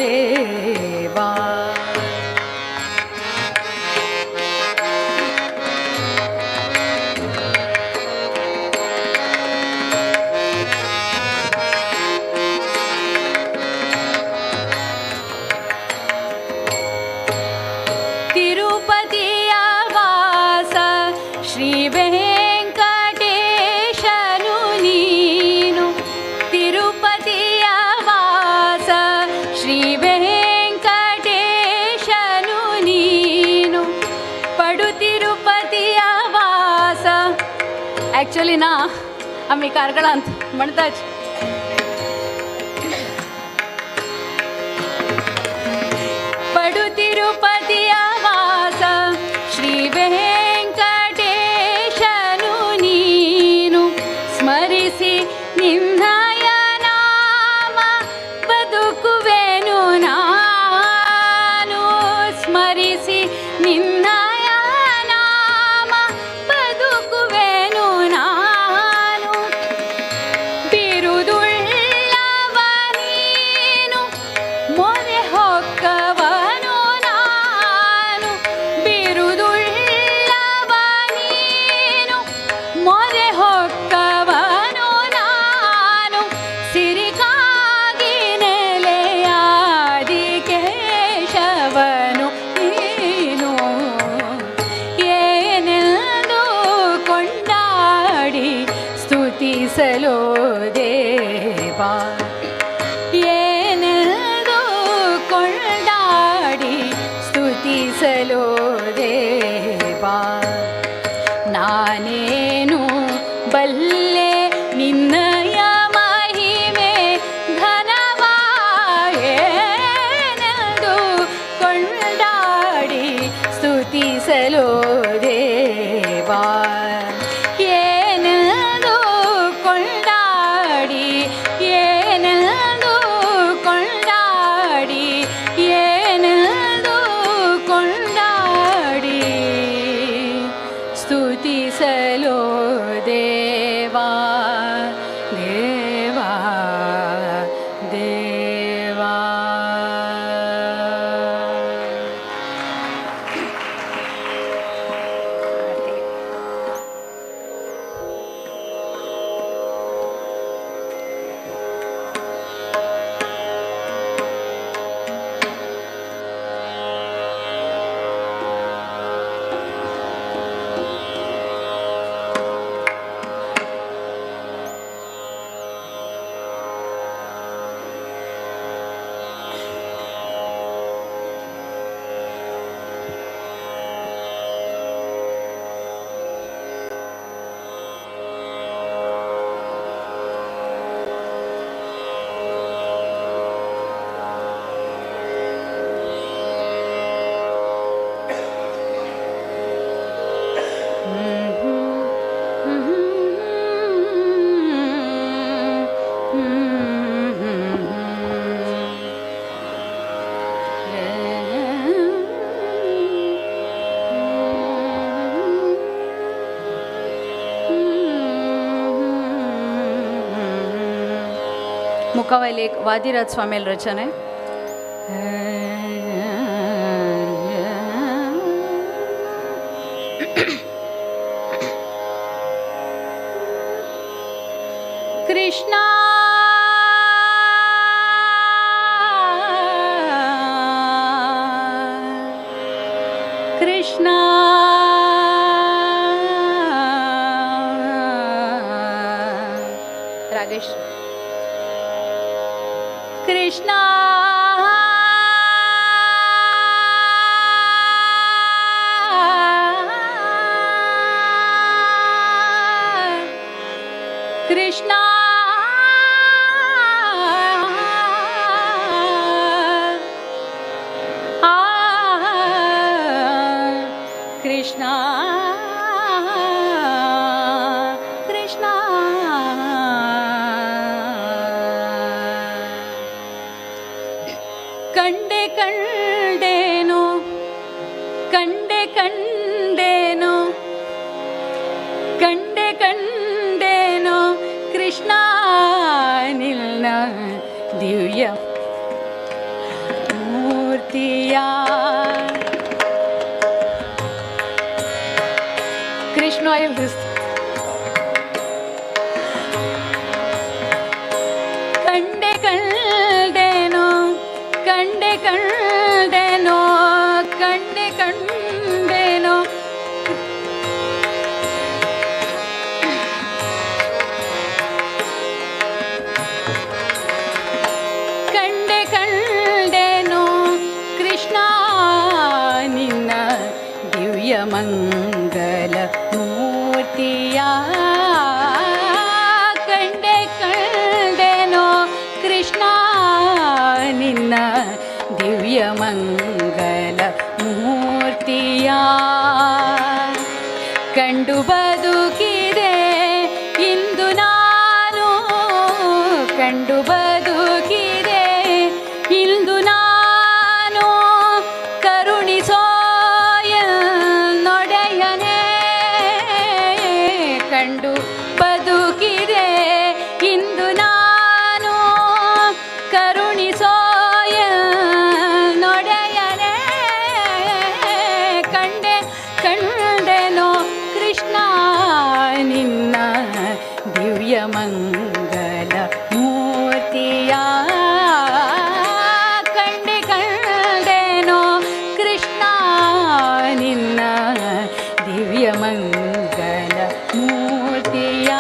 देवा. ತಿರುಪತಿಯ ವಾಸ ಶ್ರೀ ವೆಂಕಟೇಶನು ನೀನು, ತಿರುಪತಿಯ ವಾಸ ಶ್ರೀ ವೆಂಕಟೇಶನು ನೀನು, ಪಡು ತಿರುಪತಿಯ ವಾಸ. ಆ್ಯಕ್ಚುಲಿ ನಾ आमी कार्कळांत म्हणटाच. ಪಡು ತಿರುಪತಿಯ ವಾಸ ಶ್ರೀ ವೆಂಕಟೇಶನು ನೀನು, ಸ್ಮರಿಸಿ ನಿನ್ನಯ ನಾಮ ಬದುಕುವೆನು ನಾನು, ಸ್ಮರಿಸಿ ನಿನ್ನಯ ನಾಮ ಬದುಕುವೆನು ನಾನು. ಬಿರುದುಳ್ಳವ ನೀನು ಮೊರೆ ಹೊಕ್ಕವನು ನಾನು, ಬಿರುದುಳ್ಳವ ನೀನು ಮೊರೆ ಹೊಕ್ಕವನು ನಾನು, ಸಿರಿಗಾಗಿ ನೆಲೆಯಾದಿ ಕೇಶವನು ನೀನು, ಏನೆಂದು ಕೊಂಡಾಡಿ ಸ್ತುತಿಸಲೋ ದೇವಾ, ಏನೆಂದು ಕೊಂಡಾಡಿ ಸ್ತುತಿಸಲೋ ದೇವಾ. ನಾನೇನು ಬಲ್ಲೆ ನಿನ್ನಯ ಮಹಿಮೆ ಘನವಾ, ಏನೆಂದು ಕೊಂಡಾಡಿ ಸ್ತುತಿಸಲೋ ದೇವಾ, ಏನೆಂದು ಕೊಂಡಾಡಿ, ಏನೆಂದು ಕೊಂಡಾಡಿ, ಏನೆಂದು ಕೊಂಡಾಡಿ ಸ್ತುತಿಸಲೋ ದೇವಾ, ದೇವಾ, ದೇವಾ. मुखावयले एक वादिराज स्वामील रचना. कृष्णा कृष्णा रागेश कृष्णा कृष्णा आ कृष्णा कृष्णा. ಕಂಡೆ ಕಂಡೇನು ಕಂಡೆ ಕಂಡೇನು ಕಂಡೆ ಕಂಡೇನು ಕೃಷ್ಣ ನಿನ್ನ ದಿವ್ಯ ಮೂರ್ತಿಯ. ಕೃಷ್ಣ ಆಯಿಲ್ ದಿಸ್ತ. ಕಂಡೆ ಕಂಡೆನೋ ಕಂಡೆ ಕಂಡೆನೋ ಕಂಡೆ ಕಂಡೆನೋ ಕಂಡೆ ಕಂಡೆನೋ ಕೃಷ್ಣ ನಿನ್ನ ದಿವ್ಯ ಮಂಗಲ ಮೂರ್ತಿಯ. ಕಂಡೆ ಕಂಡೆನೋ ಕೃಷ್ಣ ನಿನ್ನ ದಿವ್ಯ ಮಂಗಲ ಮೂರ್ತಿಯ. ಕಂಡು ಬದುಕಿದೆ ಇಂದು ನಾನು, ಕಂಡು ಬದುಕಿದೆ ಇಂದು ನಾನು, ಕರುಣಿಸೋ ನೊಡೆಯನೇ. ಕಂಡು ಬದುಕಿದೆ ಇಂದು ನಾನು, ಕರುಣಿಸೋ ನೊಡೆಯನೇ. ಕಂಡೆ ಕಂಡೆನೋ ಕೃಷ್ಣ ನಿನ್ನ ದಿವ್ಯ ಮಂಗಲ ಮೂರ್ತಿಯ. ಕಂಡೆ ಕಂಡೆನೋ ಕೃಷ್ಣ ನಿನ್ನ ದಿವ್ಯ ಮಂಗಲ ಮೂರ್ತಿಯ.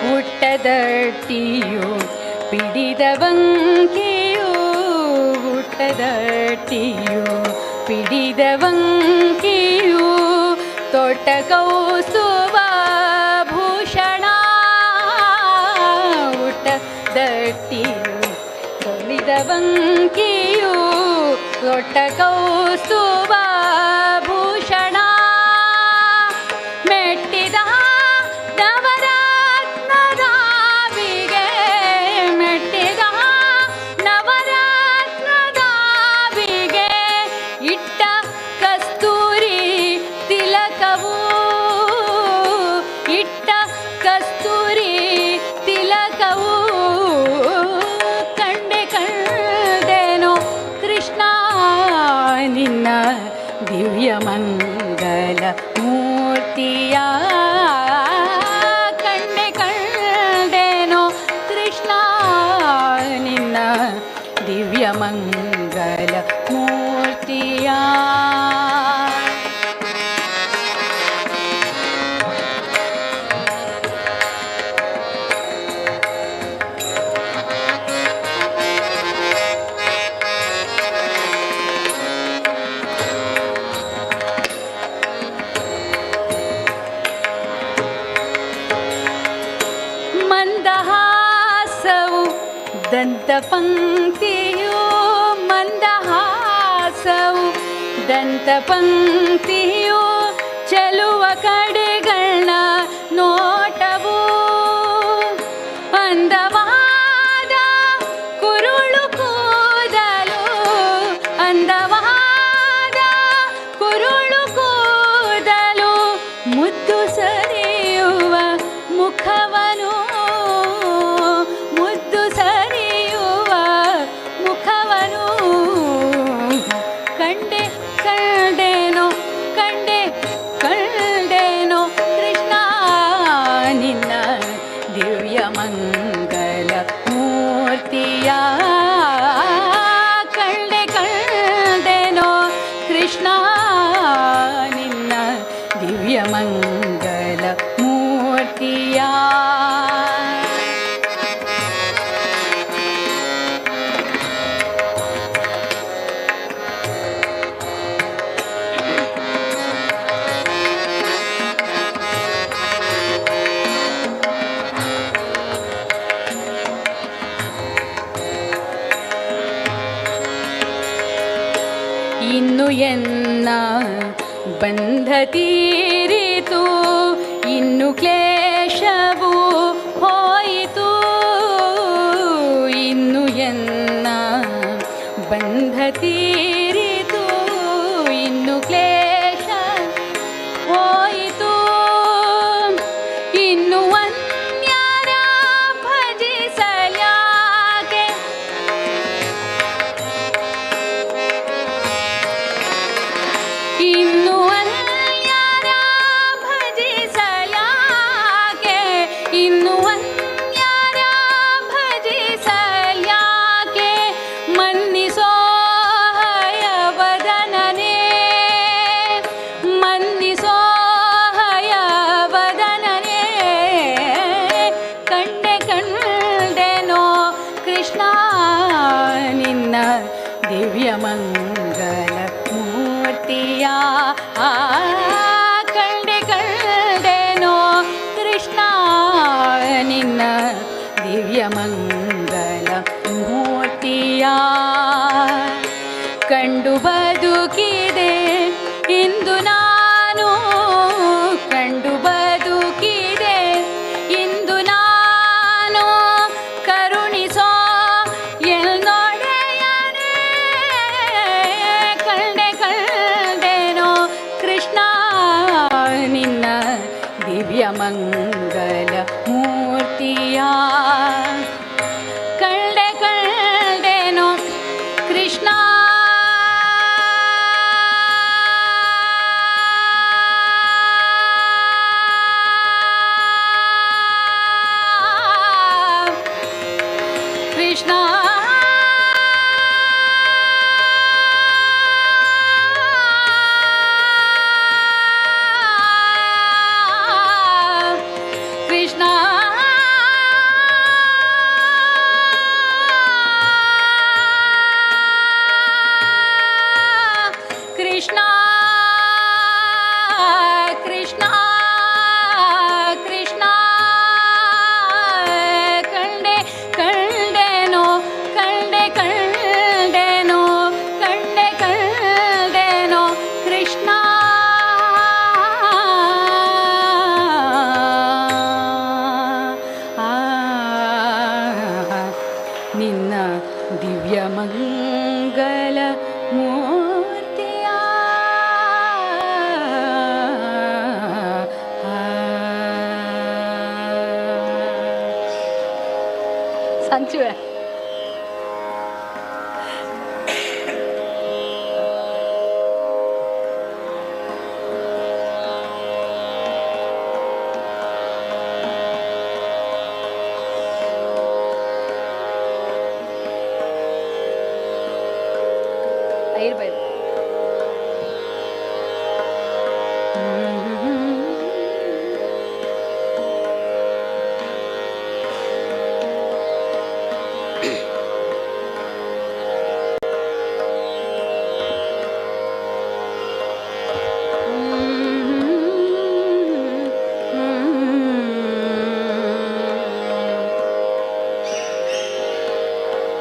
ಊಟದಟ್ಟಿಯು ಪಿಡಿದವಂಕಿಯು, ಊಟದಟ್ಟಿಯು ಪಿಡಿದವಂಕಿಯು, ತೋಟ ಕೌಸ್ತುಭ ಭೂಷಣ. ಊಟದಟ್ಟಿಯು ತೊಳಿದವಂಕಿಯು, ತೋಟ ಕೌಸ್ತುಭ ಭೂಷಣ. ಮೆಟ್ಟಿದ ನವರತ್ನದಾವಿಗೆ, ಮೆಟ್ಟಿದ ನವರತ್ನದಾವಿಗೆ, ಇಟ್ಟ ಕಸ್ತೂರಿ ತಿಲಕವು, ಇಟ್ಟ ಕಸ್ತೂರಿ ತಿಲಕವು. ಕಂಡೆ ಕಂಡೆನೋ ಕೃಷ್ಣ ನಿನ್ನ ದಿವ್ಯ ಮಂಗಲ ಮೂರ್ತಿಯ. ಕಂಡೆ ಕಂಡೆನೋ ಕೃಷ್ಣ ನಿನ್ನ ದಿವ್ಯ ಮಂಗಲ ಮೂರ್ತಿಯ. ಮಂದಹಾಸವು ದಂತಪಂಕ್ತಿಯು, ಮಂದಹಾಸವು ದಂತಪಂಕ್ತಿಯು, ಚೆಲುವ ಕಡೆಗಳ ನೋಟವು, ಅಂದವಾದ ಕುರುಳು ಕೂದಲು, ಅಂದವಾದ ಕುರುಳು ಕೂದಲು, ಮುದ್ದು ಸರಿಯುವ ಮುಖವನು, ಮುದ್ದು ಸರಿಯುವ ಮುಖವನು. ಕಂಡೆ ಕಂಡೆನೋ ಕಂಡೆ ಕಂಡೆನೋ ಕೃಷ್ಣ ನಿನ್ನ ದಿವ್ಯ ಮಂಗಲ ಮೂರ್ತಿಯ. ಕಂಡೆ ಕಂಡೆನೋ ಕೃಷ್ಣ ನಿನ್ನ ದಿವ್ಯ ಮಂಗಲ ಮೂರ್ತಿಯ. ಇನ್ನು ಎನ್ನ ಬಂಧ ತೀರಿತು, ಇನ್ನು ಕ್ಲೇಶವು ಇನ್ನು ಅನ್ಯರ ಭಜಿಸಲ್ಯಾಕೆ ಇನ್ನು ಅನ್ಯರ ಭಜಿಸಲ್ಯಾಕೆ ಇನ್ನು ಅನ್ಯರ ಭಜಿಸಲ್ಯಾಕೆ ಮನ್ನಿಸೋ ಹಯವದನನೇ ಮನ್ನಿಸೋ ಹಯವದನನೇ ಕಂಡೆ ಕಂಡೆನೋ ಕೃಷ್ಣ ನಿನ್ನ ದಿವ್ಯ ಮಂಗಲ ಮೂರ್ತಿಯ ಕಂಡೆ ಕಂಡೆನೋ ಕೃಷ್ಣ ನಿನ್ನ ದಿವ್ಯ ಮಂಗಲ ಮೂರ್ತಿಯ ಕಂಡು ಬದುಕಿದೆ ಇಂದು ನಾನು ಕಂಡು ಬದುಕಿದೆ ಇಂದು ನಾನು ಕರುಣಿಸೋ ಎನ್ನೊಡೆಯನೇ ಕಂಡೆ ಕಂಡೆನೋ ಕೃಷ್ಣ ನಿನ್ನ ದಿವ್ಯ ಮಂಗಲ ಮೂರ್ತಿಯ ಕಂಡೆ ಕಂಡೆನೋ ಕೃಷ್ಣ ಕೃಷ್ಣ ಕೃಷ್ಣ ಕೃಷ್ಣ ಕೃಷ್ಣ ಕೃಷ್ಣ ಕಂಡೆ ಕಂಡೆನೋ ಕಂಡೆ ಕಂಡೆನೋ ಕಂಡೆ ಕಂಡೆನೋ ಕೃಷ್ಣ ನಿನ್ನ ದಿವ್ಯ ಮಂಗಲ ಮೂರ್ತಿಯ ಸಂಚುವೆ ಐರ್ ಬೈರ್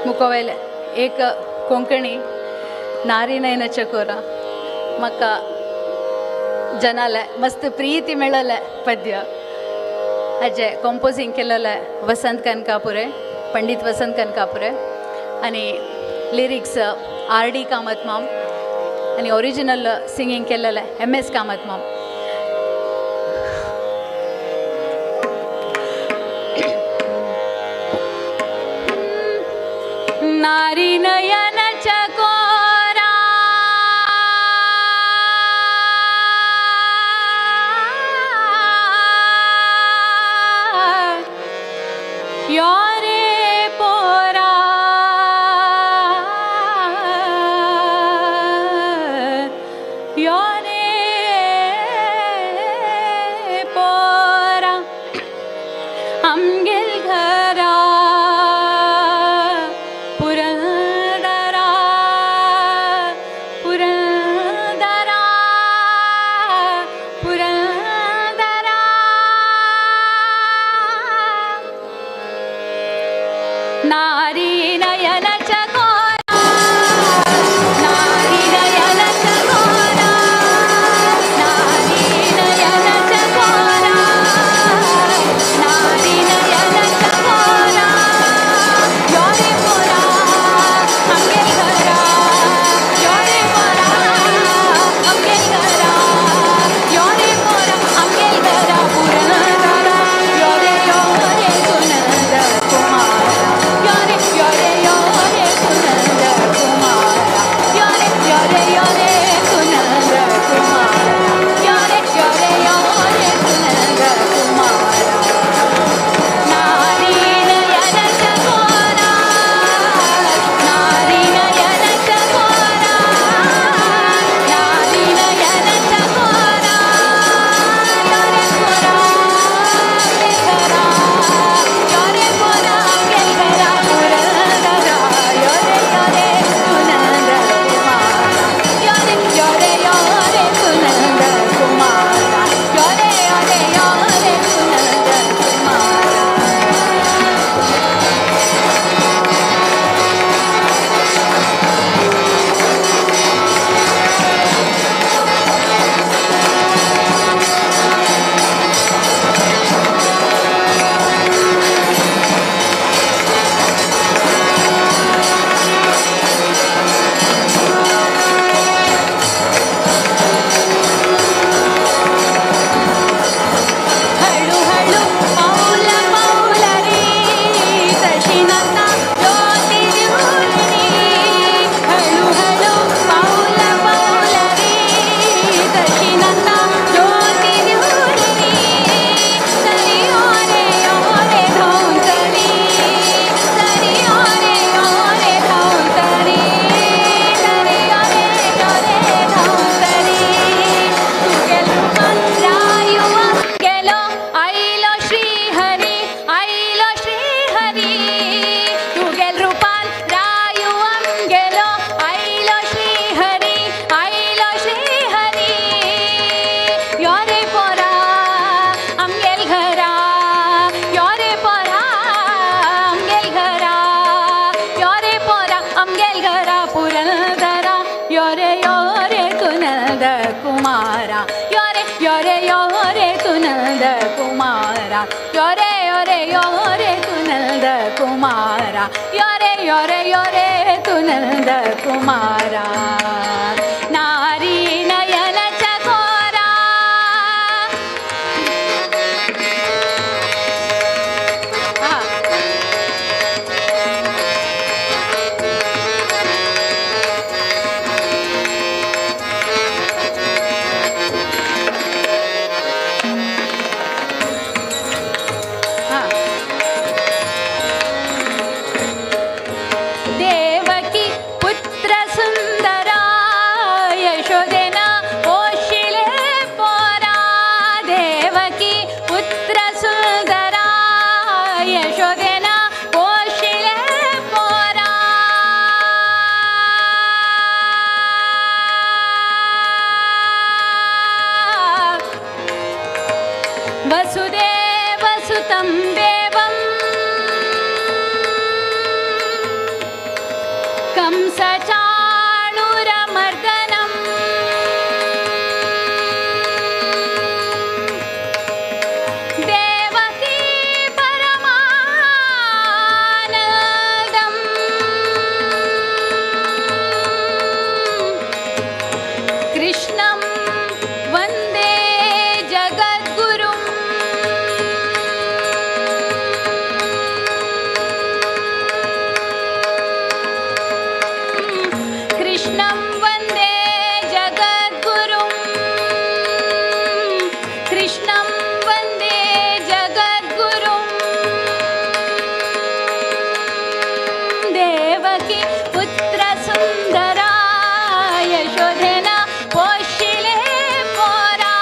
मुकोवेल एक कोंकणी नारी नयन चकोरा म्हाका जनाले मस्त प्रीती मेळले पद्य हाजे कंपोजींग केलेलें वसंत कनकापुरे पंडित वसंत कनकापुरे आनी लिरिक्स आर डी कामत माम आनी ओरिजिनल सिंगींग केलेलें एम एस कामत माम. नारी नयन चकोरा योरे पोरा योरे पोरा आमगेल घरा पुरंदरा पुरंदरा पुरंदरा. कुमारा, योरे योरे योरे तू नंद कुमारा, योरे योरे योरे तू नंद कुमारा। नारी नयन चकोरा, देवकी पुत्र सुंदरा, यशोदेना पोशिले पोरा, देवकी पुत्र सुंदरा, यशोदेना पोशिले पोरा। वसुदेव सुतं देवं कंसचाणूरमर्दनं, देवकी परमानन्दं, कृष्णं वन्दे जगद्गुरुम्। कृष्णं वन्दे जगद्गुरुं, कृष्णं वन्दे जगद्गुरुं। देवकी पुत्र सुंदरा, यशोदेना पोशिले पोरा,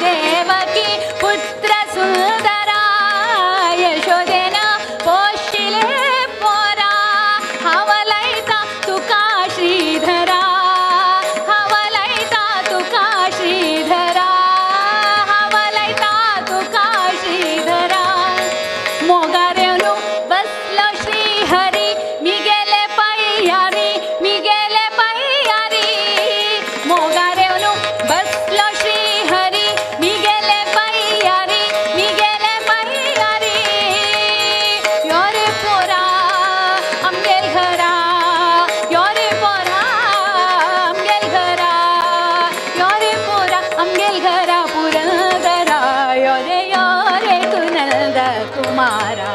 देवकी पुत्र सुंदरा, यशोदेना पोशिले पोरा। हांव तुका श्रीधरा, हांव तुका श्रीधरा, हांव तुका श्रीधरा। मोगारेवनु बसलो श्रीहरी, मिगेले पाययारी, मिगेले पाययारी। मोगारेवनु बसलो श्रीहरी, मिगेले पाययारी, मिगेले पाययारी। योरे पोरा आमगेल घरा, योरे पोरा आमगेल घरा, योरे पोरा आमगेल घरा पुरंदरा, योरे योरे तू नंद कुमारा,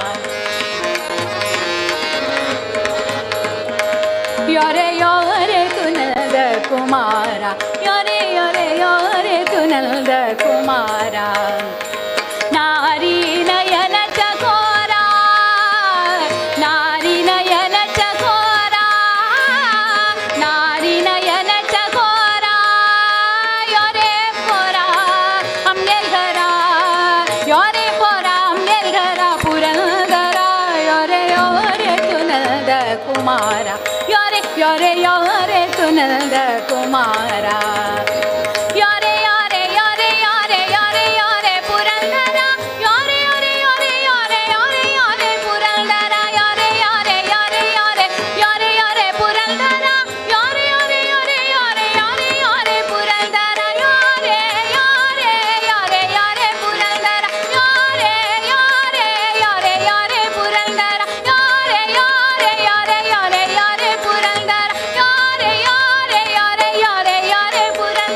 योरे योरे तू नंद कुमारा, योरे योरे योरे तू नंद कुमारा। नारी नयन चकोरा, नारी नयन चकोरा, नारी नयन चकोरा, योरे पोरा आमगेल घरा, योरे पोरा आमगेल घरा पुरंदरा, योरे योरे तू नंद कुमारा, योरे योरे योरे तू नंद कुमारा। योरे योरे योरे योरे योरे योरे पुरंदरा, योरे योरे योरे योरे योरे योरे पुरंदरा, योरे योरे योरे योरे योरे योरे पुरंदरा, योरे योरे योरे योरे योरे योरे पुरंदरा, योरे योरे योरे योरे पुरंदरा, योरे योरे योरे योरे पुरंदरा, योरे योरे योरे योरे योरे पुरंदरा, योरे योरे योरे योरे योरे पुरंदरा।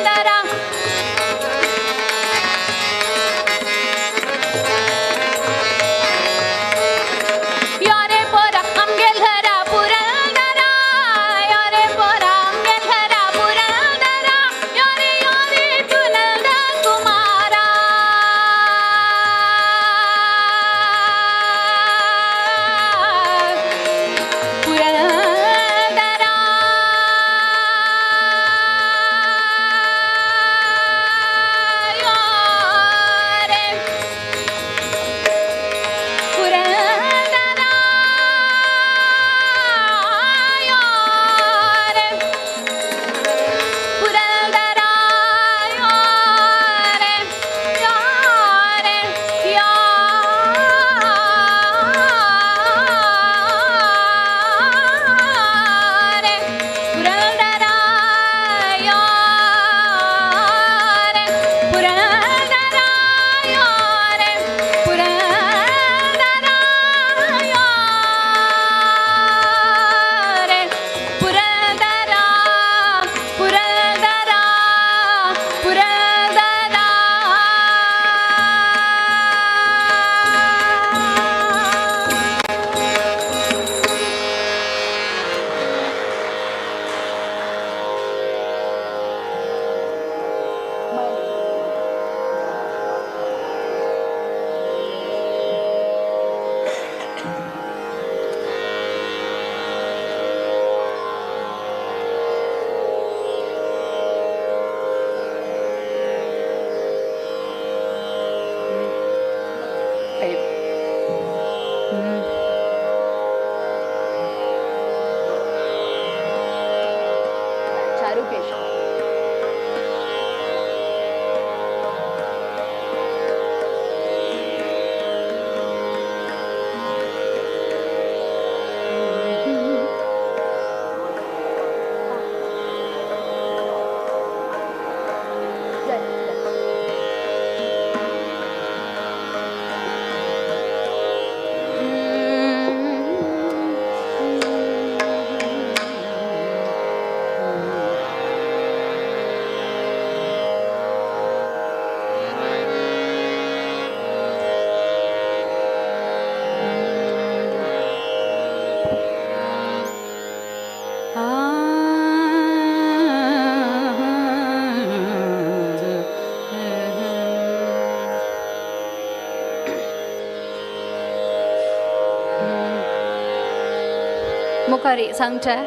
मुखार सांगचें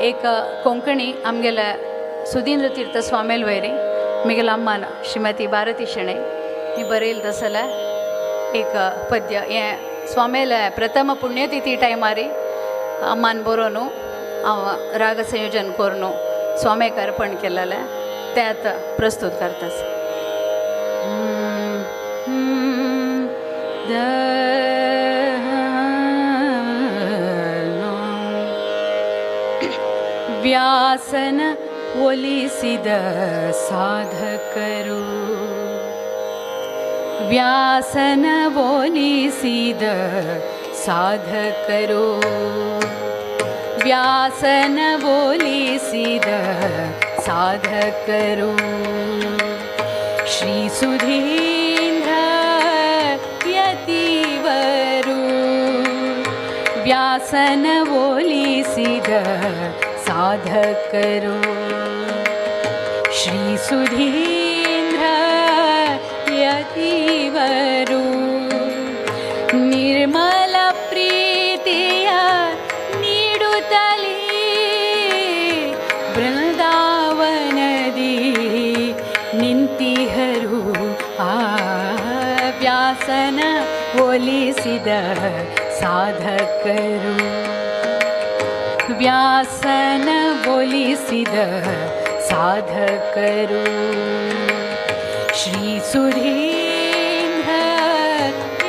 एक कोंकणी आमगेल्या सुधींद्र तीर्थ स्वामेल वैरी मिगेल अम्मान श्रीमती भारती शेणै ही बरयल तसलें एक पद्य. हें स्वामेल प्रथम पुण्यतिथी टायमारी अम्मान बरोवन हांव राग संयोजन करून स्वामेक अर्पण केलेलें तें आतां प्रस्तूत करता. ವ್ಯಾಸನ ಒಲಿಸಿದ ಸಾಧಕರು, ವ್ಯಾಸನ ಒಲಿಸಿದ ಸಾಧಕರು, ವ್ಯಾಸನ ಒಲಿಸಿದ ಸಾಧಕರು, ಶ್ರೀ ಸುಧೀಂದ್ರ ಯತಿವರು, ವ್ಯಾಸನ ಒಲಿಸಿದ ಸಾಧಕರು, ಶ್ರೀ ಸುಧೀಂದ್ರ ಯತಿವರು, ನಿರ್ಮಲ ಪ್ರೀತಿಯ ನೀಡುತ್ತಲೇ ಬೃಂದಾವನದಿ ನಿಂತಿಹರು, ಆ ವ್ಯಾಸನ ಒಲಿಸಿದ ಸಾಧಕರು, ವ್ಯಾಸನ ಒಲಿಸಿದ ಸಾಧಕರು, ಶ್ರೀ ಸುಧೀಂದ್ರ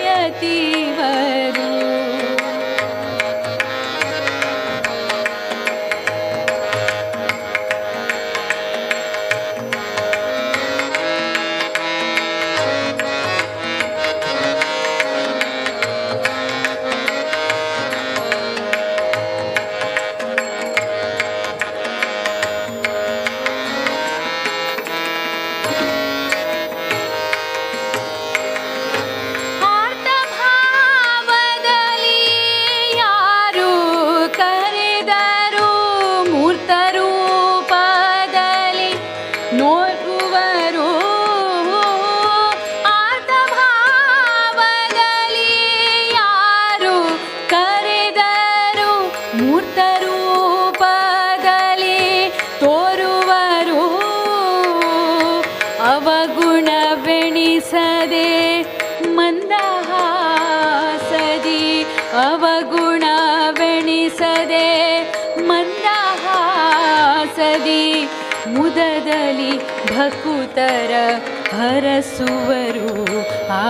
ಯತಿವರು. ಅವಗುಣವೆಣಿಸದೆ ಮಂದಹಾಸದಿ, ಅವಗುಣವೆಣಿಸದೆ ಮಂದಹಾಸದಿ, ಮುದದಲ್ಲಿ ಭಕುತರ ಹರಸುವರು, ಆ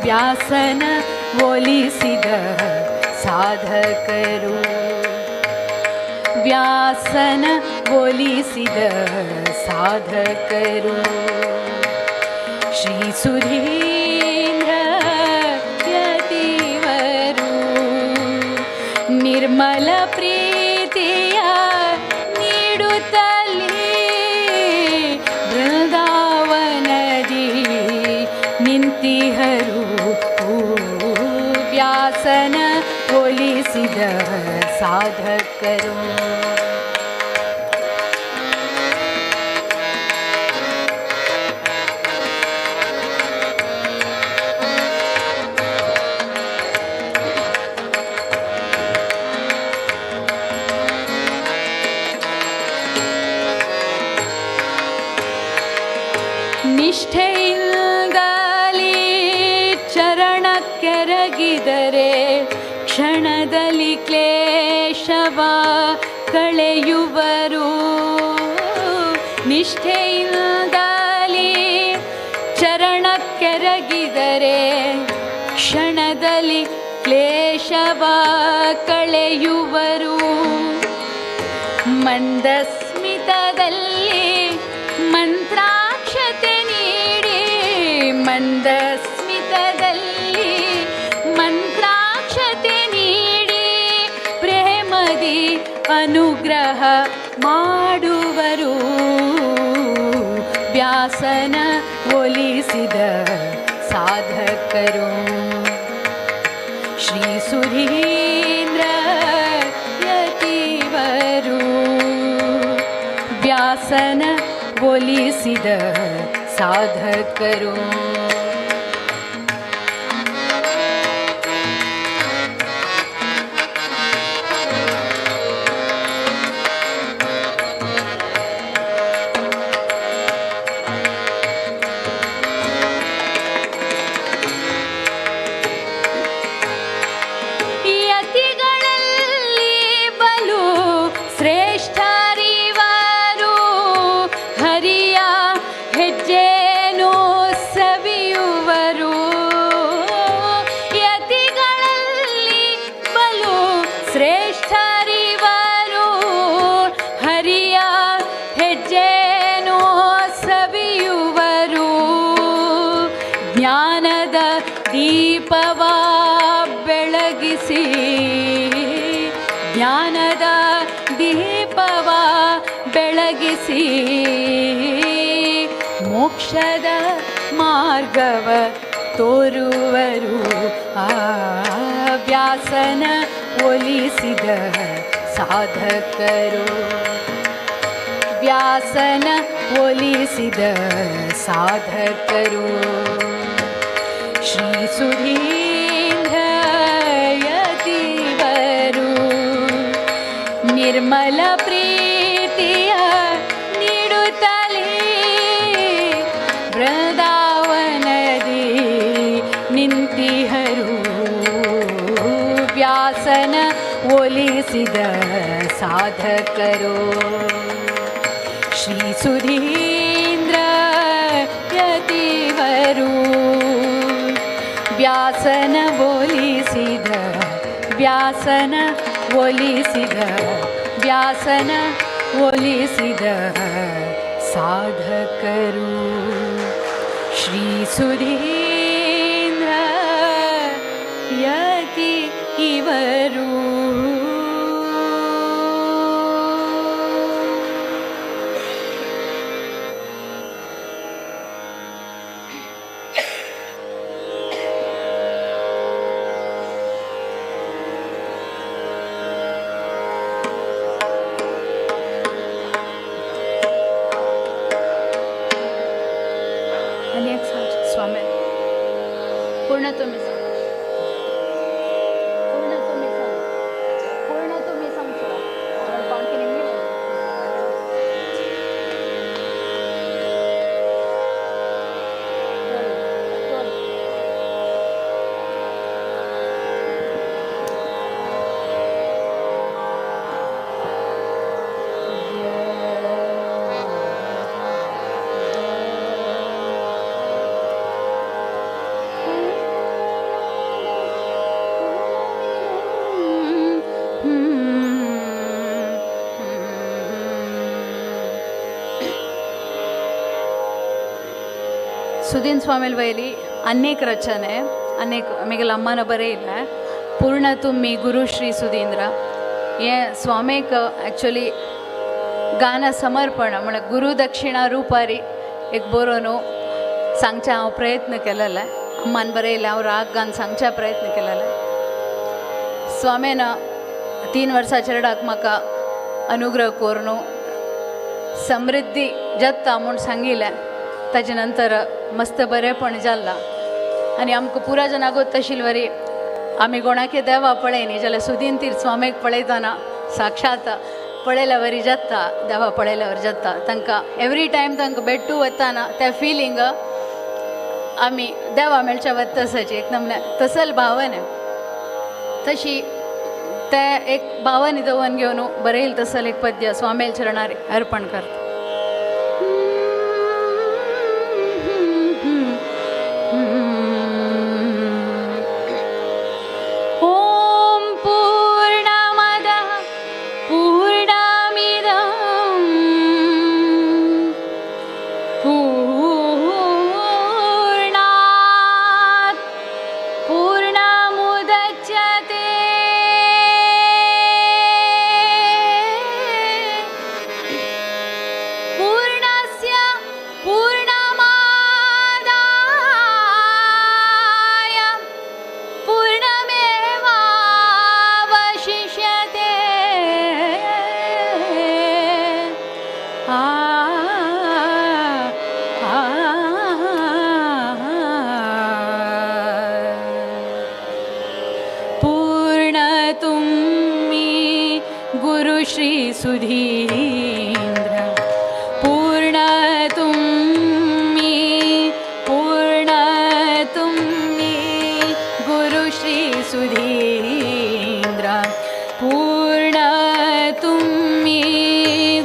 ವ್ಯಾಸನ ಒಲಿಸಿದ ಸಾಧಕರು, ವ್ಯಾಸನ ಒಲಿಸಿದ ಸಾಧಕರು, ಶ್ರೀ ಸುಧೀಂದ್ರ ಯತಿವರು, ನಿರ್ಮಲ ಪ್ರೀತಿಯ ನೀಡುತ್ತಲೇ ಬೃಂದಾವನದಿ ನಿಂತಿಹರು, ವ್ಯಾಸನ ಒಲಿಸಿದ ಸಾಧಕರು. ನಿಷ್ಠೆಯಿಂದಲೇ ಚರಣಕ್ಕೆರಗಿದರೆ ಕ್ಷಣದಲ್ಲಿ ಕ್ಲೇಶವ ಕಳೆಯುವರು, ನಿಷ್ಠೆಯಿಂದಲೇ ಚರಣಕ್ಕೆರಗಿದರೆ ಕ್ಷಣದಲ್ಲಿ ಕ್ಲೇಶವ ಕಳೆಯುವರು, ಮಂದಸ್ಮಿತದಲ್ಲಿ ಮಂತ್ರಾಕ್ಷತೆ ನೀಡಿ, ಮಂದಸ್ಮಿತದಲ್ಲಿ ಮಂತ್ರಾಕ್ಷತೆ ನೀಡಿ, ಪ್ರೇಮದಿ ಅನುಗ್ರಹ ಮಾಡುವರು, ವ್ಯಾಸನ ಒಲಿಸಿದ ಸಾಧಕರು, ಶ್ರೀ ಸುಧೀಂದ್ರ ಯತಿವರು, ವ್ಯಾಸನ ಒಲಿಸಿದ ಸಾಧಕರು. ದೀಪವ ಬೆಳಗಿಸಿ, ಜ್ಞಾನದ ದೀಪವ ಬೆಳಗಿಸಿ, ಮೋಕ್ಷದ ಮಾರ್ಗವ ತೋರುವರು. ಆ ವ್ಯಾಸನ ಒಲಿಸಿದ ಸಾಧಕರು, ವ್ಯಾಸನ ಒಲಿಸಿದ ಸಾಧಕರು. ಶ್ರೀ ಸುಧೀಂದ್ರ ಯತಿವರು ನಿರ್ಮಲ ಪ್ರೀತಿಯ ನೀಡುತ್ತಲೇ ಬೃಂದಾವನದಿ ನಿಂತಿಹರು. ವ್ಯಾಸನ ಒಲಿಸಿದ ಸಾಧಕರು. ಶ್ರೀ ಸುಧೀಂದ್ರ ಯತಿವರು ವ್ಯಾಸನ ಒಲಿಸಿದ, ವ್ಯಾಸನ ಒಲಿಸಿದ, ವ್ಯಾಸನ ಒಲಿಸಿದ ಸಾಧಕರು. ಶ್ರೀ ಸುಧೀಂದ್ರ ಯತಿ ಇವರು. स्वामी पूर्ण तुम्ही सांग, पूर्ण तुम्ही सांग, पूर्ण तुम्ही सांगचो. सुधीन स्वामील वयली अनेक रचने, अनेक आमगेले अम्मान बरयले. पूर्ण तुम्ही गुरु श्री सुधींद्र हे स्वामीक एक्चुअली गाना समर्पण म्हळ्यार गुरु दक्षिणा रुपारी एक बरोवन सांगचे हांव प्रयत्न केलेले. अम्मान बरयले, हांव राग गान सांगचे प्रयत्न केलेले. स्वामीन 3 वर्सां चेरडाक म्हाका अनुग्रह करून समृद्धी जाता म्हूण सांगिल्लें. ताजे नंतर मस्त बरेंपण जाल्लां आनी आमकां पुरा जनागोत तशील वरी आमी कोणाके देवा पळयनी जाल्यार सुदीन तीर स्वामीक पळयतना साक्षात पळयल्या वरी जाता, देवा पळयल्या वरी जाता. तांकां एवरी टायम तांकां भेटू वतना त्या फिलिंग आमी देवा मेळच्या वता तसाची एक नमने तसल भावना तशी ते एक भावना दवरून घेवन बरयल तसल एक पद्य स्वामील चरणार अर्पण करता. श्री सुधींद्र पूर्ण तुम्ही, पूर्ण तुम्ही गुरु श्री सुधींद्र, पूर्ण तुम्ही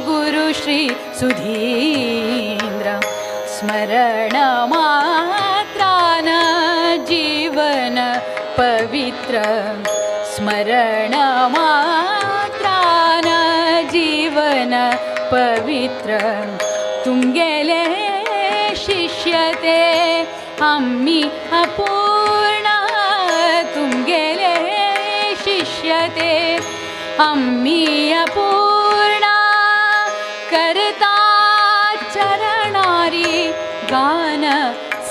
गुरु श्री सुधींद्र. स्मरण मात्रान जीवन पवित्र, स्मरण मात्रान जीवन पवित्र. तुमगेले शिष्यते आम्ही अपूर्ण आम्ही अपूर्ण करता चरणारी गान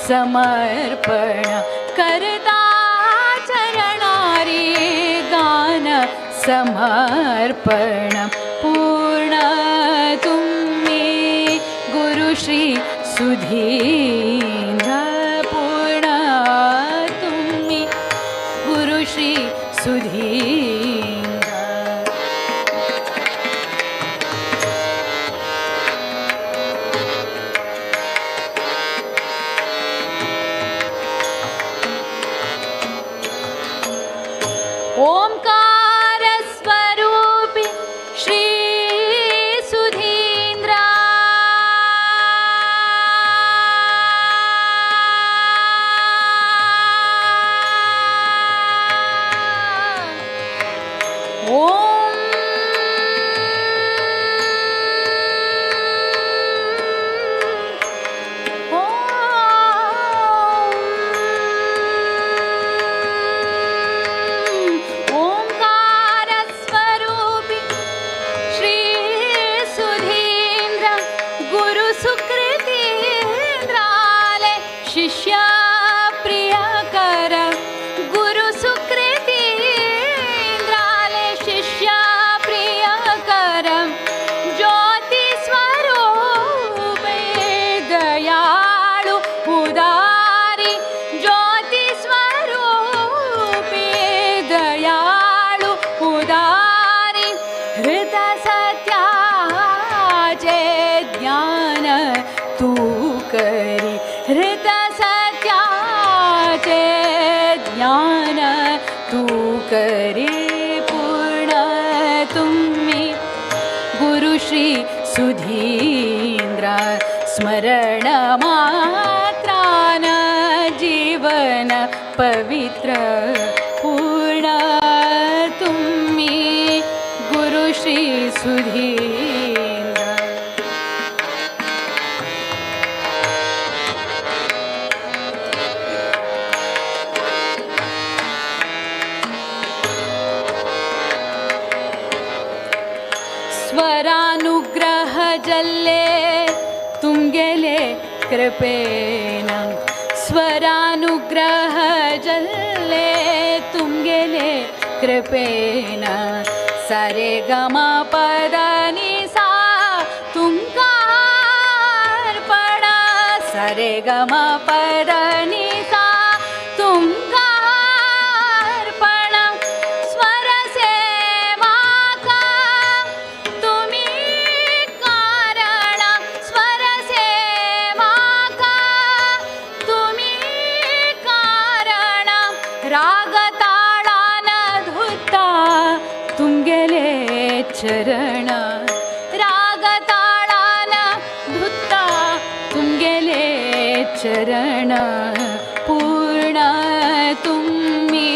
समर्पण करता चरणारी गान समर्पण पूर्ण तुम्ही गुरु श्री सुधींद्र पूर्ण तुम्ही गुरु श्री सुधींद्र. ओंकार स्वरूपी श्री सुधींद्र ओम ओंकार स्वरूपी श्री सुधींद्र गुरु सुकृतींद्राले शिष्य प्रियकर गुरु सुकृतींद्राले शिष्य प्रियकर ज्योति स्वरूपे दयाळु उदारी ज्योति स्वरूपे दयाळु उदारी हृदय सत्याचे ज्ञान तू करी हृदय सत्याचे ज्ञान तू करी पूर्ण तुम्ही गुरु श्री सुधींद्र स्मरण मात्रान जीवन पवित्र पूर्ण तुम्ही गुरु श्री सुधींद्र. स्वरानुग्रह जल्ले तुमगेले कृपेन स्वरानुग्रह जल्ले तुमगेले कृपेन सरे गम पद नि सा तुमका अर्पण सरे गम पद नि सा तुमका अर्पण स्वर सेवा का तुम्ही कारण स्वर सेवा का तुम्ही कारण राग ताळान धुता तुमगेले चरण राग ताळान धुता तुमगेले चरण पूर्ण तुम्ही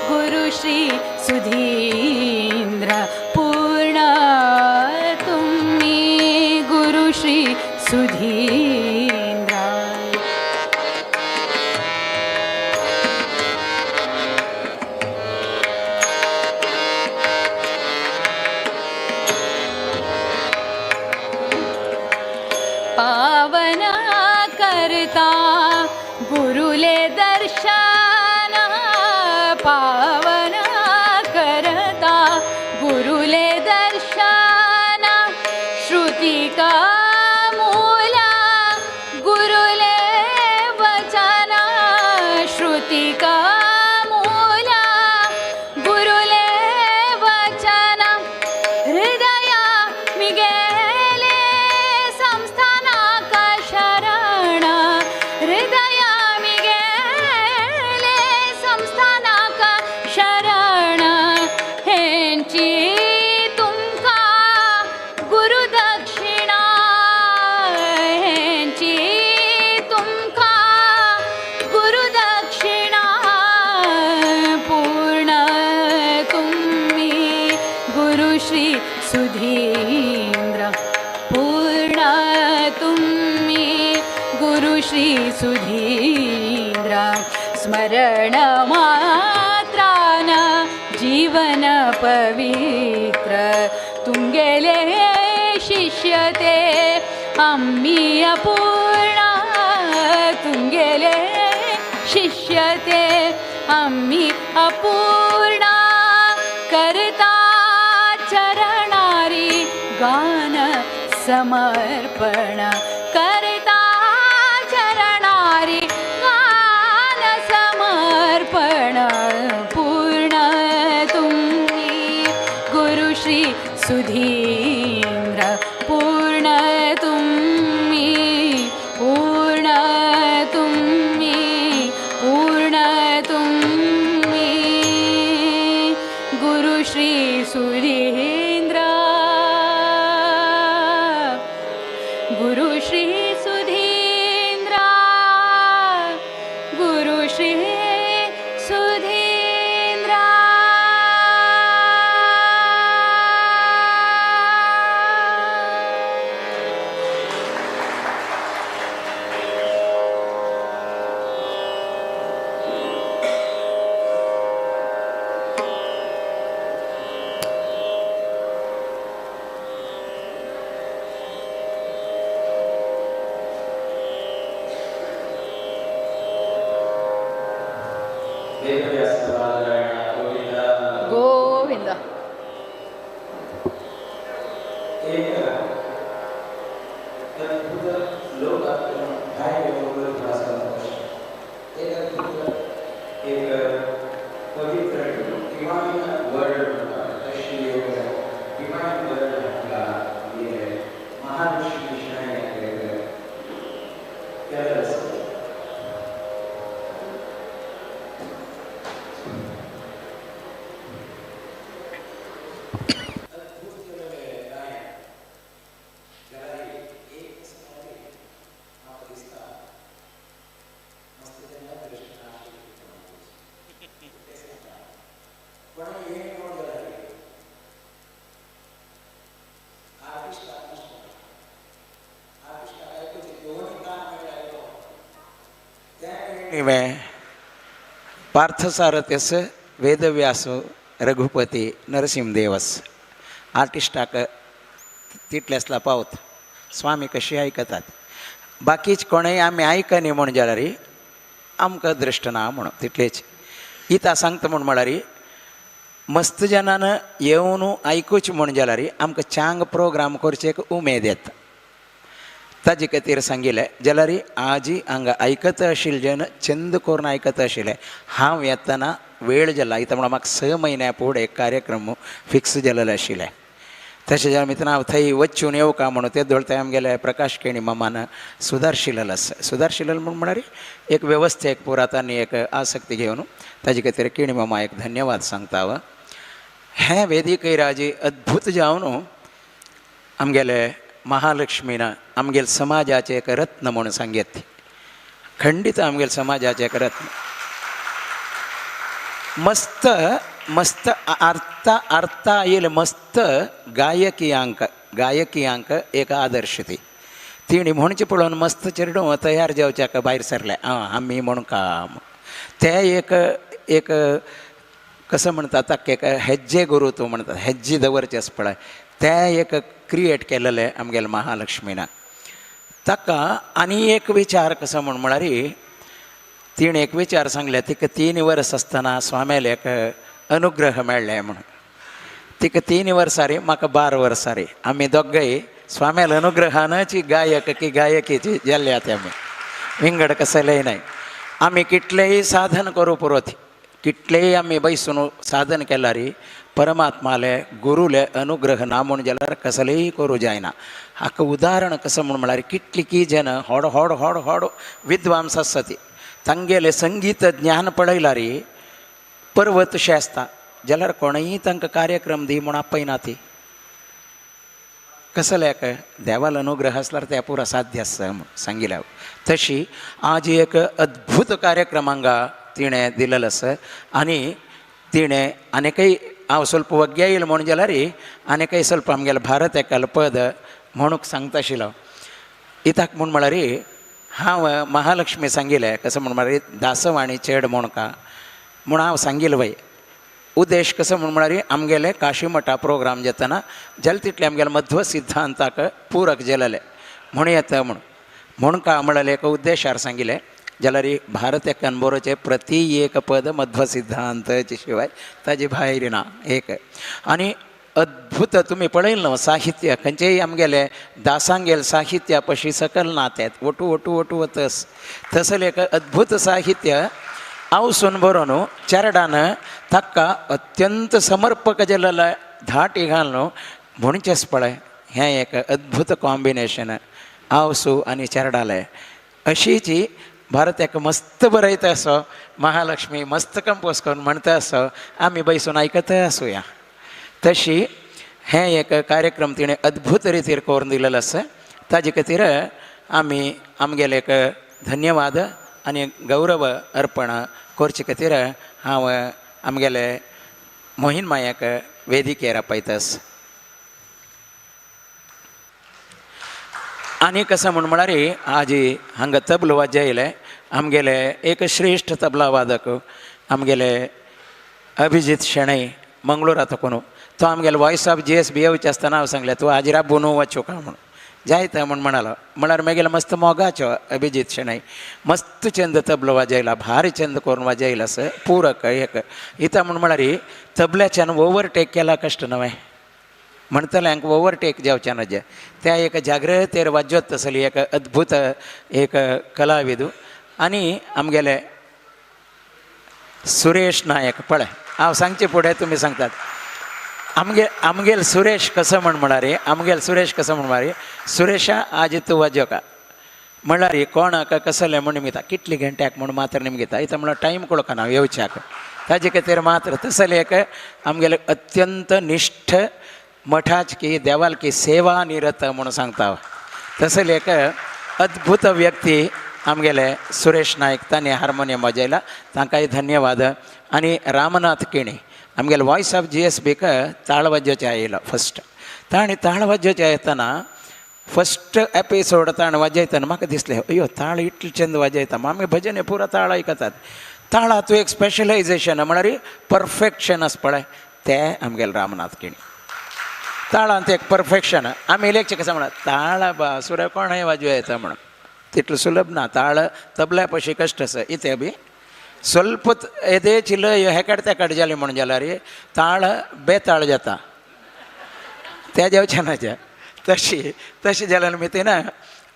गुरु श्री सुधींद्र पूर्ण तुम्ही गुरु श्री सुधींद्र. पावन करता गुरुले दर्शन पावन करता गुरुले दर्शन श्रुती का मूला गुरुले वचन श्रुती का मूला गुरुले वचन हृदया मिगेले संस्थानाक शरण हृदया मिगेले संस्थानाक शरण हेंची तुमका गुरुदक्षिणा हेंची तुमका गुरुदक्षिणा पूर्ण तुम्ही गुरु श्री सुधींद्र पूर्ण तुम्ही गुरु श्री सुधींद्र स्मरण मात्रान जीवन पावन पवित्र तुमगेले शिष्य ते आम्ही अपूर्ण तुमगेले शिष्य ते आम्ही अपूर्ण करता चरणारी गान समर्पण करता चरणारी गान समर्पण पूर्ण तुम्ही गुरु श्री सुधींद्र पूर्ण तुम्ही पूर्ण तुम्ही पूर्ण तुम्ही गुरु श्री सुधींद्र गुरु श्री सुधींद्र गुरु श्री सुधींद्र. गोविंद. एक अद्भुत लोक एक अद्भुत एक पवित्र डिवाइन वर्ड तशी एक डिवाइन वर्ड महालक्ष्मी पार्थसारथ्यस वेदव्यास रघुपती नरसिंहदेवस आर्टिस्टाक तितलेसला पावत स्वामी कशी आयकतात बाकीच कोणय आमी आयकनी म्हूण जाल्यार आमकां दृश्ट ना म्हणून तितलेच इता सांगता म्हूण म्हळ्यार मस्त जनान येवन आयकूच म्हूण जाल्यार आमकां चांग प्रोग्राम करचे एक उमेद येता. ताजे खातीर सांगिल्लें जाल्यार आजी हांगा आयकत आशिल्ले जन चंद करून आयकत आशिल्लें. हांव येतना वेळ जाला इतां म्हणून म्हाका 6 म्हयन्या फुडें एक कार्यक्रम फिक्स जालेलो आशिल्लें. तशें जाल्यार मित्रां हांव थंय वचून येवका म्हणून ते दोळ थंय आमगेले प्रकाश केणी मामान सुदारशिलेलो आसा. सुदारशिलेलो म्हूण म्हळ्यार एक वेवस्थेक पुरात आनी एक आसक्ती घेवन ताजे खातीर केणी मामा एक धन्यवाद सांगता हांव. हें वेदिकैराजी अद्भूत जावन आमगेले महालक्ष्मीन आमगेले समाजाचें एक रत्न म्हूण सांगयत खंडीत आमगेले समाजाचें एक रत्न मस्त मस्त अर्थ अर्थ आयले मस्त गायकियांक गायकियांक एक आदर्श ती तिणी म्हणचे पळोवन मस्त चेडूं तयार जावच्याक भायर सरलें आं आमी म्हूण काम ते एक एक कसं म्हणतात ताका एक हेज्जे गुरू तूं म्हणतात हेज्जे दवरचें आसा पळय तें एक क्रिएट केलेलें आमगेले महालक्ष्मीन. ताका आनी एक विचार कसो म्हूण म्हळ्यार तिणें एक विचार सांगले तिका 3 वर्स आसतना स्वाम्याले एक अनुग्रह मेळ्ळें म्हणून तिका 3 वर्सां रे म्हाका 12 वर्सां रे आमी दोगांय स्वाम्याले अनुग्रहानच गायक की गायकीची जाल्ले आतां आमी विंगड कसलेय न्हय. आमी कितलेंय साधन करूं पुरो कितलेंय आमी बैसून साधन केल्यार परमात्माले गुरुले अनुग्रह ना म्हूण जाल्यार कसलेय करूं जायना. हाका उदाहरण कसं म्हूण म्हळ्यार कितली की जन होड होड होड होड विद्वांस आसता ती तांगेलें संगीत ज्ञान पळयल्यार पर्वतशें आसता जाल्यार कोणूय तांकां कार्यक्रम दी म्हूण आपयना ती कसल्याक देवालो अनुग्रह आसल्यार तें पुरो साध्य आसा म्हूण सांगिल्लें. तशी आज एक अद्भूत कार्यक्रम हांगा तिणें दिलेलो आसा आनी तिणें आनीकय हांव स्वल्प वग्या येयलो म्हूण जाल्यार आनीकय स्वल्प आमगेलें भारत एकल पद म्हणूंक सांगता आशिल्लो. कित्याक म्हूण म्हळ्यार हांव महालक्ष्मी सांगिल्लें कसं म्हूण म्हळ्यार दासवाणी चेड म्हणका म्हूण हांव सांगिल्लें वय उद्देश कसो म्हूण म्हळ्यार आमगेले काशी मठा प्रोग्राम जातना जालें तितलें आमगेले मध्व सिद्धांताक पूरक जालेले म्हणून येता म्हूण म्हूण का म्हळ्यार एक उद्देशार सांगिल्लें जाल्यार भारत एकान बरोवचें प्रति एक पद मध्व सिद्धांताचे शिवाय ताजे भायर ना एक. आनी अद्भुत तुमी पळयलें न्हू साहित्य खंयचेय आमगेले दासांगेल साहित्या पशी सकल ना तें ओटू ओटू ओटू वतस तसलें एक अद्भुत साहित्य आवसून बरोवन चेरडान ताका अत्यंत समर्पक जालेलें धाटी घालून म्हणचेच पळय हें एक अद्भुत कॉम्बिनेशन आवसू आनी चेरडालें. अशीची भारत एक मस्त बरयता असो महालक्ष्मी मस्त कंपोज करून म्हणटा असो आमी बैसून आयकत आसुया. तशी हें एक कार्यक्रम तिणें अद्भुत रितीर करून दिलेलो आसा ताजे खातीर आमी आमगेले एक धन्यवाद आनी गौरव अर्पण करचे खातीर हांव आमगेले मोहीन मायाक वेदिकेर आपयतास. आनी कसो म्हूण म्हळ्यार आजी हांगा तबलो वाजयले आमगेले एक श्रेश्ठ तबला वादक आमगेले अभिजीत शेणै मंगळूरा कोण तो आमगेले वॉयस ऑफ GSB येवचे आसतना हांव सांगलें तूं आजी राबून वचूं का म्हणून जायत म्हूण म्हणालो म्हळ्यार मागीर मस्त मोगाचो अभिजीत शेणै मस्त चंद तबलो वाजयला भारी चंद करून वाजयला असं पूरक एक इथं म्हूण म्हळ्यार तबल्याच्यान ओवरटेक केला कश्ट नवें म्हणटल्यांक ओवरटेक जावचें ना जे त्या एक जागृतेर वाजत तसली एक अद्भुत एक कलाविदू. आनी आमगेले सुरेश नायक पळय हांव सांगचे फुडें तुमी सांगतात आमगेल सुरेश कसो म्हण म्हळ्यार आमगेल सुरेश कसो म्हण म्हळ्यार सुरेशा आज तूं वाजोका म्हळ्यार कोणाक कसलें म्हूण निमगिता कितली घंट्याक म्हूण मात्र निमगिता इथं म्हणल्यार टायम कळोका हांव येवच्याक ताजे खातीर मात्र तसलें एक आमगेले अत्यंत निश्ठ मठाची देवालकी सेवा निरत म्हणून सांगता तसलें एक अद्भुत व्यक्ती आमगेले सुरेश नायक तांणी हार्मोनियम वाजयला तांकांय धन्यवाद. आनी रामनाथ केणी आमगेले वॉयस ऑफ GSBक ताळवाद्याचे आयलो फस्ट ताणें ताळवाद्याचे येतना फस्ट एपिसोड ताणें वाजयतना म्हाका दिसलें अयो ताळ इतले चंद वाजयता आमी भजन पुरा ताळ आयकतात ताळातूं एक स्पेशलायजेशन म्हळ्यार परफेक्शन आसा पळय तें आमगेले रामनाथ केणी ताळांत एक परफेक्शन. आमी लेखचे कसं म्हणा ताळ बा सुऱ्या कोणय वाजव येता म्हणून तितलो सुलभ ना ताळ तबल्या पशी कश्ट आसा इथे बी स्वल्प येदे चिल हेकाड तेकाड जाले म्हणून जाल्यार ताळ बेताळ जाता त्या जावचे ना ज्या तशी तशी जाल्यार मी ना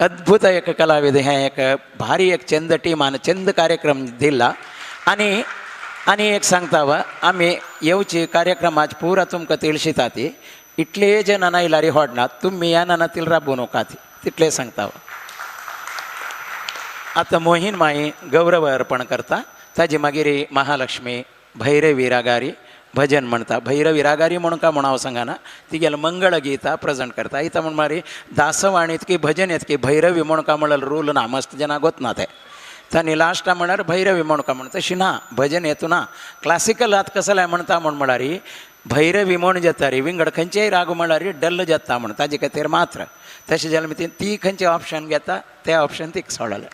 अद्भुत एक कलाविद हें एक भारी एक चंद टिमान चंद कार्यक्रम दिला. आनी आनी एक सांगता वा आमी येवची कार्यक्रमाच पुरा तुमकां तिळशिता ती इतले जे नाना इलारी होडना तुमी ह्या नाना तील राबू नका ती तितले सांगता. आतां मोहीन माई गौरव अर्पण करता ताजी मागीर महालक्ष्मी भैरवी रागारी भजन म्हणटा. भैरवी रागारी म्हणून का म्हूण हांव सांगना तिगेले मंगळ गीता प्रेजेंट करता. इथं म्हण मारी दासवाणी इतकी भजन इतकी भैरवी म्हणून का म्हणल्यार रूल ना मस्त जना गोत ना ते तांणी लास्टा म्हळ्यार भैरवी म्हणून का म्हण तशी ना भजन येतू ना क्लासिकल आत कसलें म्हणटा म्हूण म्हळ्यार भैरवी म्हूण जाता रे विंगड खंयचेय राग म्हळ्यार डल्ल जाता म्हण ताजे खातीर मात्र तशें जाल्यार ती खंयचें ऑप्शन घेता तें ऑप्शन तिका सोडलें.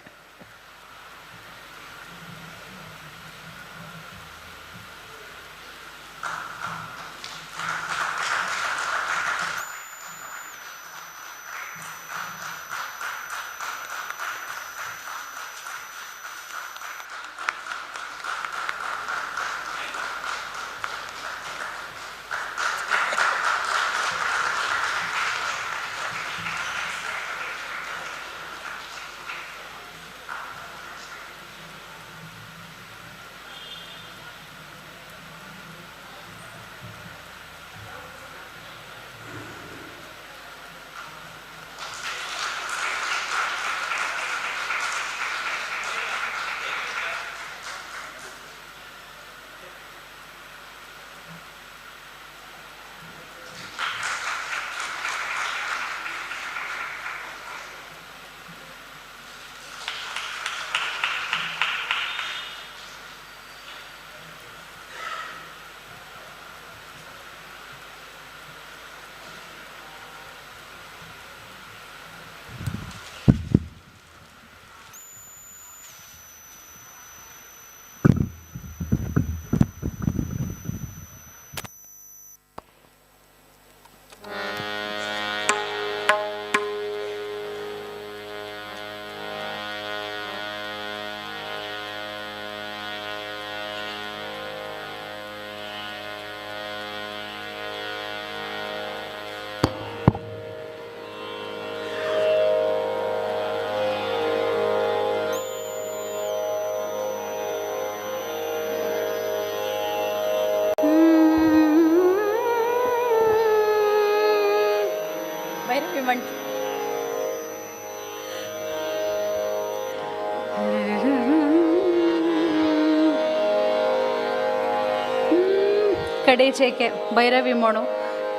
कडेचे एक भैरवी म्हणून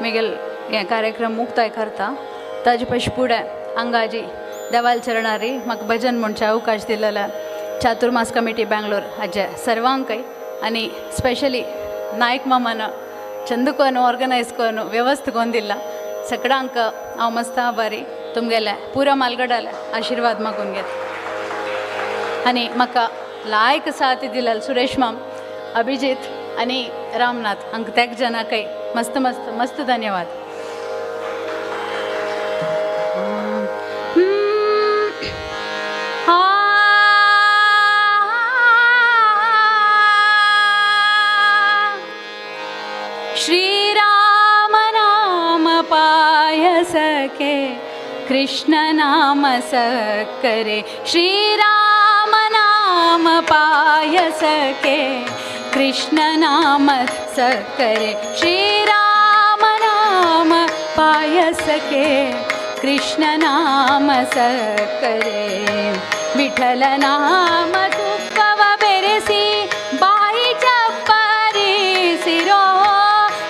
मिगेल हे कार्यक्रम मुक्ताय करता. ताजे पशी फुडें हांगाजी देवाल चरणारी म्हाका भजन म्हणचे अवकाश दिलेला चातुर्मास कमिटी बेंगलोर हाजे सर्वांकय आनी स्पेशली नायक मामान चंदकोन ऑर्गनायज करून व्यवस्था करून दिला सगळ्यांक हांव मस्त आभारी. तुमगेले पुरा मालगडाले आशिर्वाद मागून घेत आनी म्हाका लायक साथ दिलेल सुरेश माम, अभिजीत आनी रामनाथ हांकां तेग जनाकय मस्त मस्त मस्त धन्यवाद. श्री राम नाम पाय सके कृष्ण नाम सकरे. श्री राम नाम पाय सके कृष्ण नाम सकरे. श्री राम नाम पाय सके कृष्ण नाम सकरे. विठ्ठल नाम तुप्पव बेरेसी बाई चप्परिसिरो.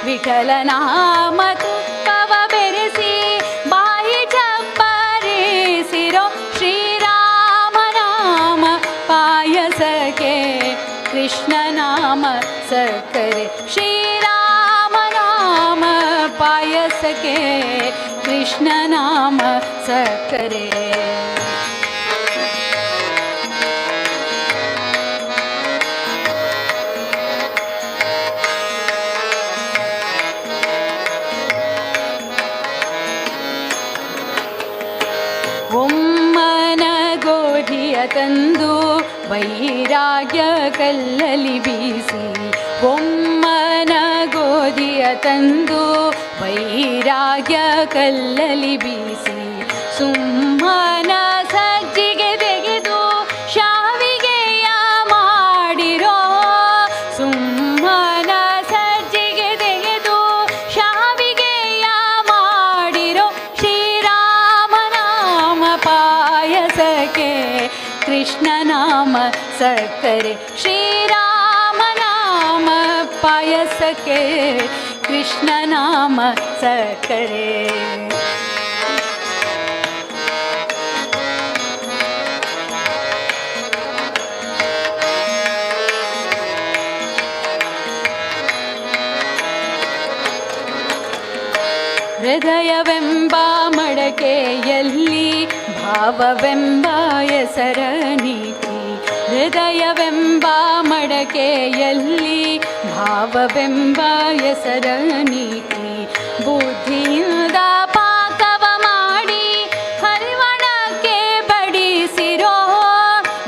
विठ्ठल नाम तुप्पव बेरेसी बाई चप्परिसिरो. श्रीराम नाम पाय सके कृष्ण नाम सकरे. श्रीराम नाम पाय सके कृष्ण नाम सकरे. ಒಮ್ಮನ ಗೋಧಿಯ ತಂದು ವೈರಾಗ್ಯ ಕಲ್ಲಲಿ ಬೀಸಿ. ಒಮ್ಮನ ಗೋಧಿಯ ತಂದು ವೈರಾಗ್ಯ ಕಲ್ಲಲಿ ಬೀಸಿ. ಸುಮ್ಮನ ಸಜ್ಜಿಗೆ ತೆಗೆದು ಶಾವಿಗೆಯ ಮಾಡಿರೋ. ಸುಮ್ಮನ ಸಜ್ಜಿಗೆ ತೆಗೆದು ಶಾವಿಗೆಯ ಮಾಡಿರೋ. ಶ್ರೀರಾಮನಾಮ ಪಾಯಸಕ್ಕೆ ಕೃಷ್ಣ ನಾಮ ಸಕ್ಕರೆ. ಶ್ರೀರಾಮ ನಾಮ ಪಾಯಸಕ್ಕೆ ಕೃಷ್ಣ ನಾಮ ಸಕ್ಕರೆ. ಹೃದಯವೆಂಬ ಮಡಕೆಯಲ್ಲಿ ಭಾವವೆಂಬ ಹೆಸರ ನೀತಿ. ಹೃದಯವೆಂಬ ಮಡಕೆಯಲ್ಲಿ ಭಾವವೆಂಬ ಹೆಸರ ನೀತಿ. ಬುದ್ಧಿಯಿಂದ ಪಾಕವ ಮಾಡಿ ಹರಿವಣಕ್ಕೆ ಬಡಿಸಿರೋ.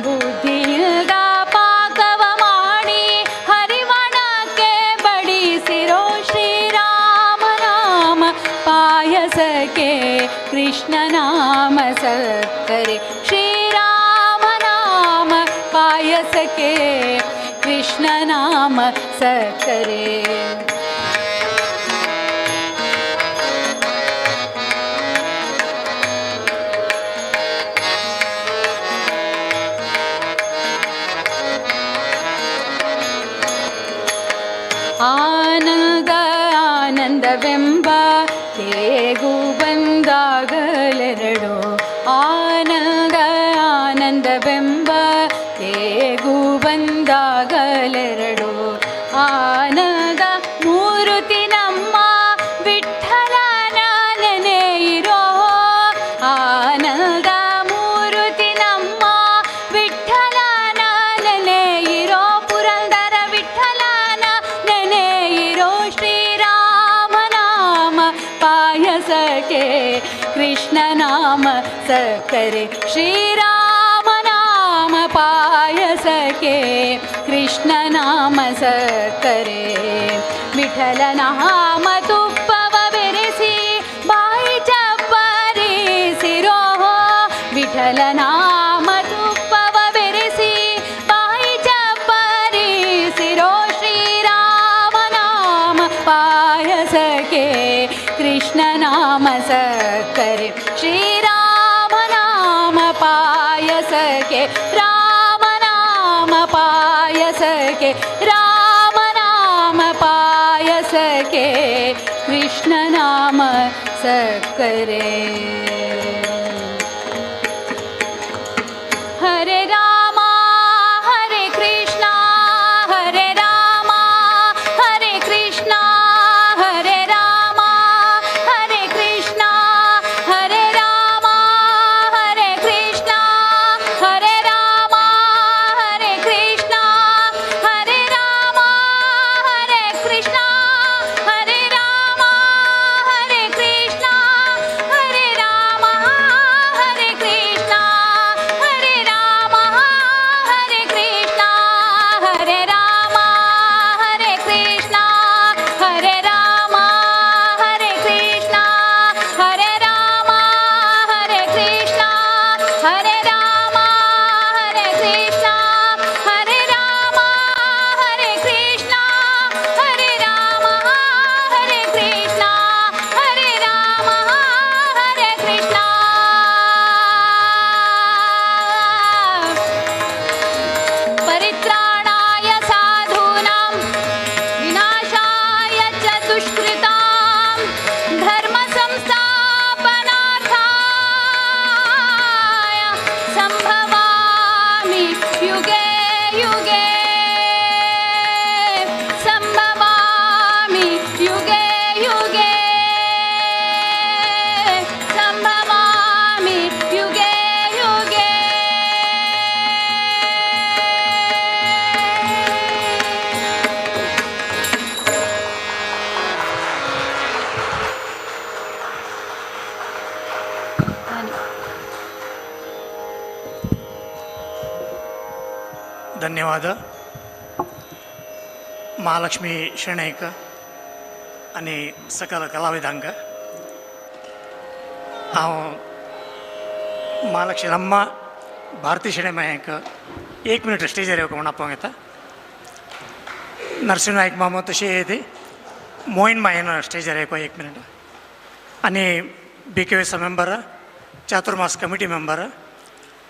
ಬುದ್ಧಿಯಿಂದ ಪಾಕವ ಮಾಡಿ ಹರಿವಣಕ್ಕೆ ಬಡಿಸಿರೋ. ಶ್ರೀರಾಮನಾಮ ಪಾಯಸಕ್ಕೆ ಕೃಷ್ಣ ನಾಮ ಸಕ್ಕರೆ. ಶ್ರೀರಾಮನಾಮ ಪಾಯಸಕ್ಕೆ ಕೃಷ್ಣ ನಾಮ ಸಕ್ಕರೆ. ಆನಂದ ಆನಂದವೆಂಬ ತೇಗು ಬಂದಾಗಲೆರಡು. ಆನಂದ ಆನಂದವೆಂಬ ತೇಗು ಬಂದಾಗಲೆರಡು. ಆನಂದ ಮೂರುತಿ ನಮ್ಮ ವಿಠ್ಠಲನ ನೆನೆಯಿರೋ. ಆನಂದ ಮೂರುತಿ ನಮ್ಮ ವಿಠ್ಠಲನ ನೆನೆಯಿರೋ. ಪುರಂದರ ವಿಠ್ಠಲನ ನೆನೆಯಿರೋ. ಶ್ರೀರಾಮನಾಮ ಪಾಯಸಕ್ಕೆ ಕೃಷ್ಣ ನಾಮ ಸಕ್ಕರೆ. ಶ್ರೀರಾಮನಾಮ ಪಾಯಸಕ್ಕೆ ಕೃಷ್ಣ ನಾಮ ಸಕ್ಕರೆ. ವಿಠಲ ನಾಮ ತುಪ್ಪವ ಬೆರೆಸಿ ಬಾಯಿ ಚಪ್ಪರಿಸಿರೋ. ವಿಠಲ ನಾಮ ತುಪ್ಪವ ಬೆರೆಸಿ ಬಾಯಿ ಚಪ್ಪರಿಸಿರೋ. ಶ್ರೀರಾಮನಾಮ ಪಾಯಸಕ್ಕೆ ಕೃಷ್ಣ ನಾಮ ಸಕ್ಕರೆ. ಶ್ರೀರಾಮನಾಮ ಪಾಯಸಕ್ಕೆ ರಾಮನಾಮ ಪಾಯಸಕ್ಕೆ ರಾಮನಾಮ ಪಾಯಸ सके कृष्ण नाम सकरे। हरे रामा हरे कृष्णा हरे रामा हरे कृष्णा हरे रामा हरे कृष्णा हरे रामा हरे कृष्णा हरे रामा हरे कृष्णा हरे रामा हरे कृष्णा हरे रामा हरे कृष्णा हरे रामा हरे कृष्णा हरे रामा हरे कृष्णा हरे रामा हरे कृष्णा हरे रामा हरे कृष्णा हरे रामा हरे कृष्णा हरे रामा हरे कृष्णा हरे रामा हरे कृष्णा हरे रामा हरे कृष्णा हरे रामा हरे कृष्णा। परित्राणाय साधूनां विनाशाय च दुष्कृतां धर्म संस्थापनार्थाय संभवामि युगे युगे संभवामि युगे युगे संभवामि युगे युगे। धन्यवाद महालक्ष्मी शणैक आनी सकल कलाविदांक। हांव महालक्ष्मी अम्मा भारती शणै मायक एक मिनिट स्टेजीर येवंक म्हूण आपोवंक येता। नरसिंह नायक मामो तशी येते मोहीन मायन स्टेजीर येवंक एक मिनिट आनी B K S member Chaturmas committee member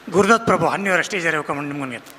Gurudatt Prabhu हन्निवर स्टेजीर येवंक म्हूण निमगून घेता।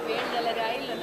वेळ जाल्यार आयलो.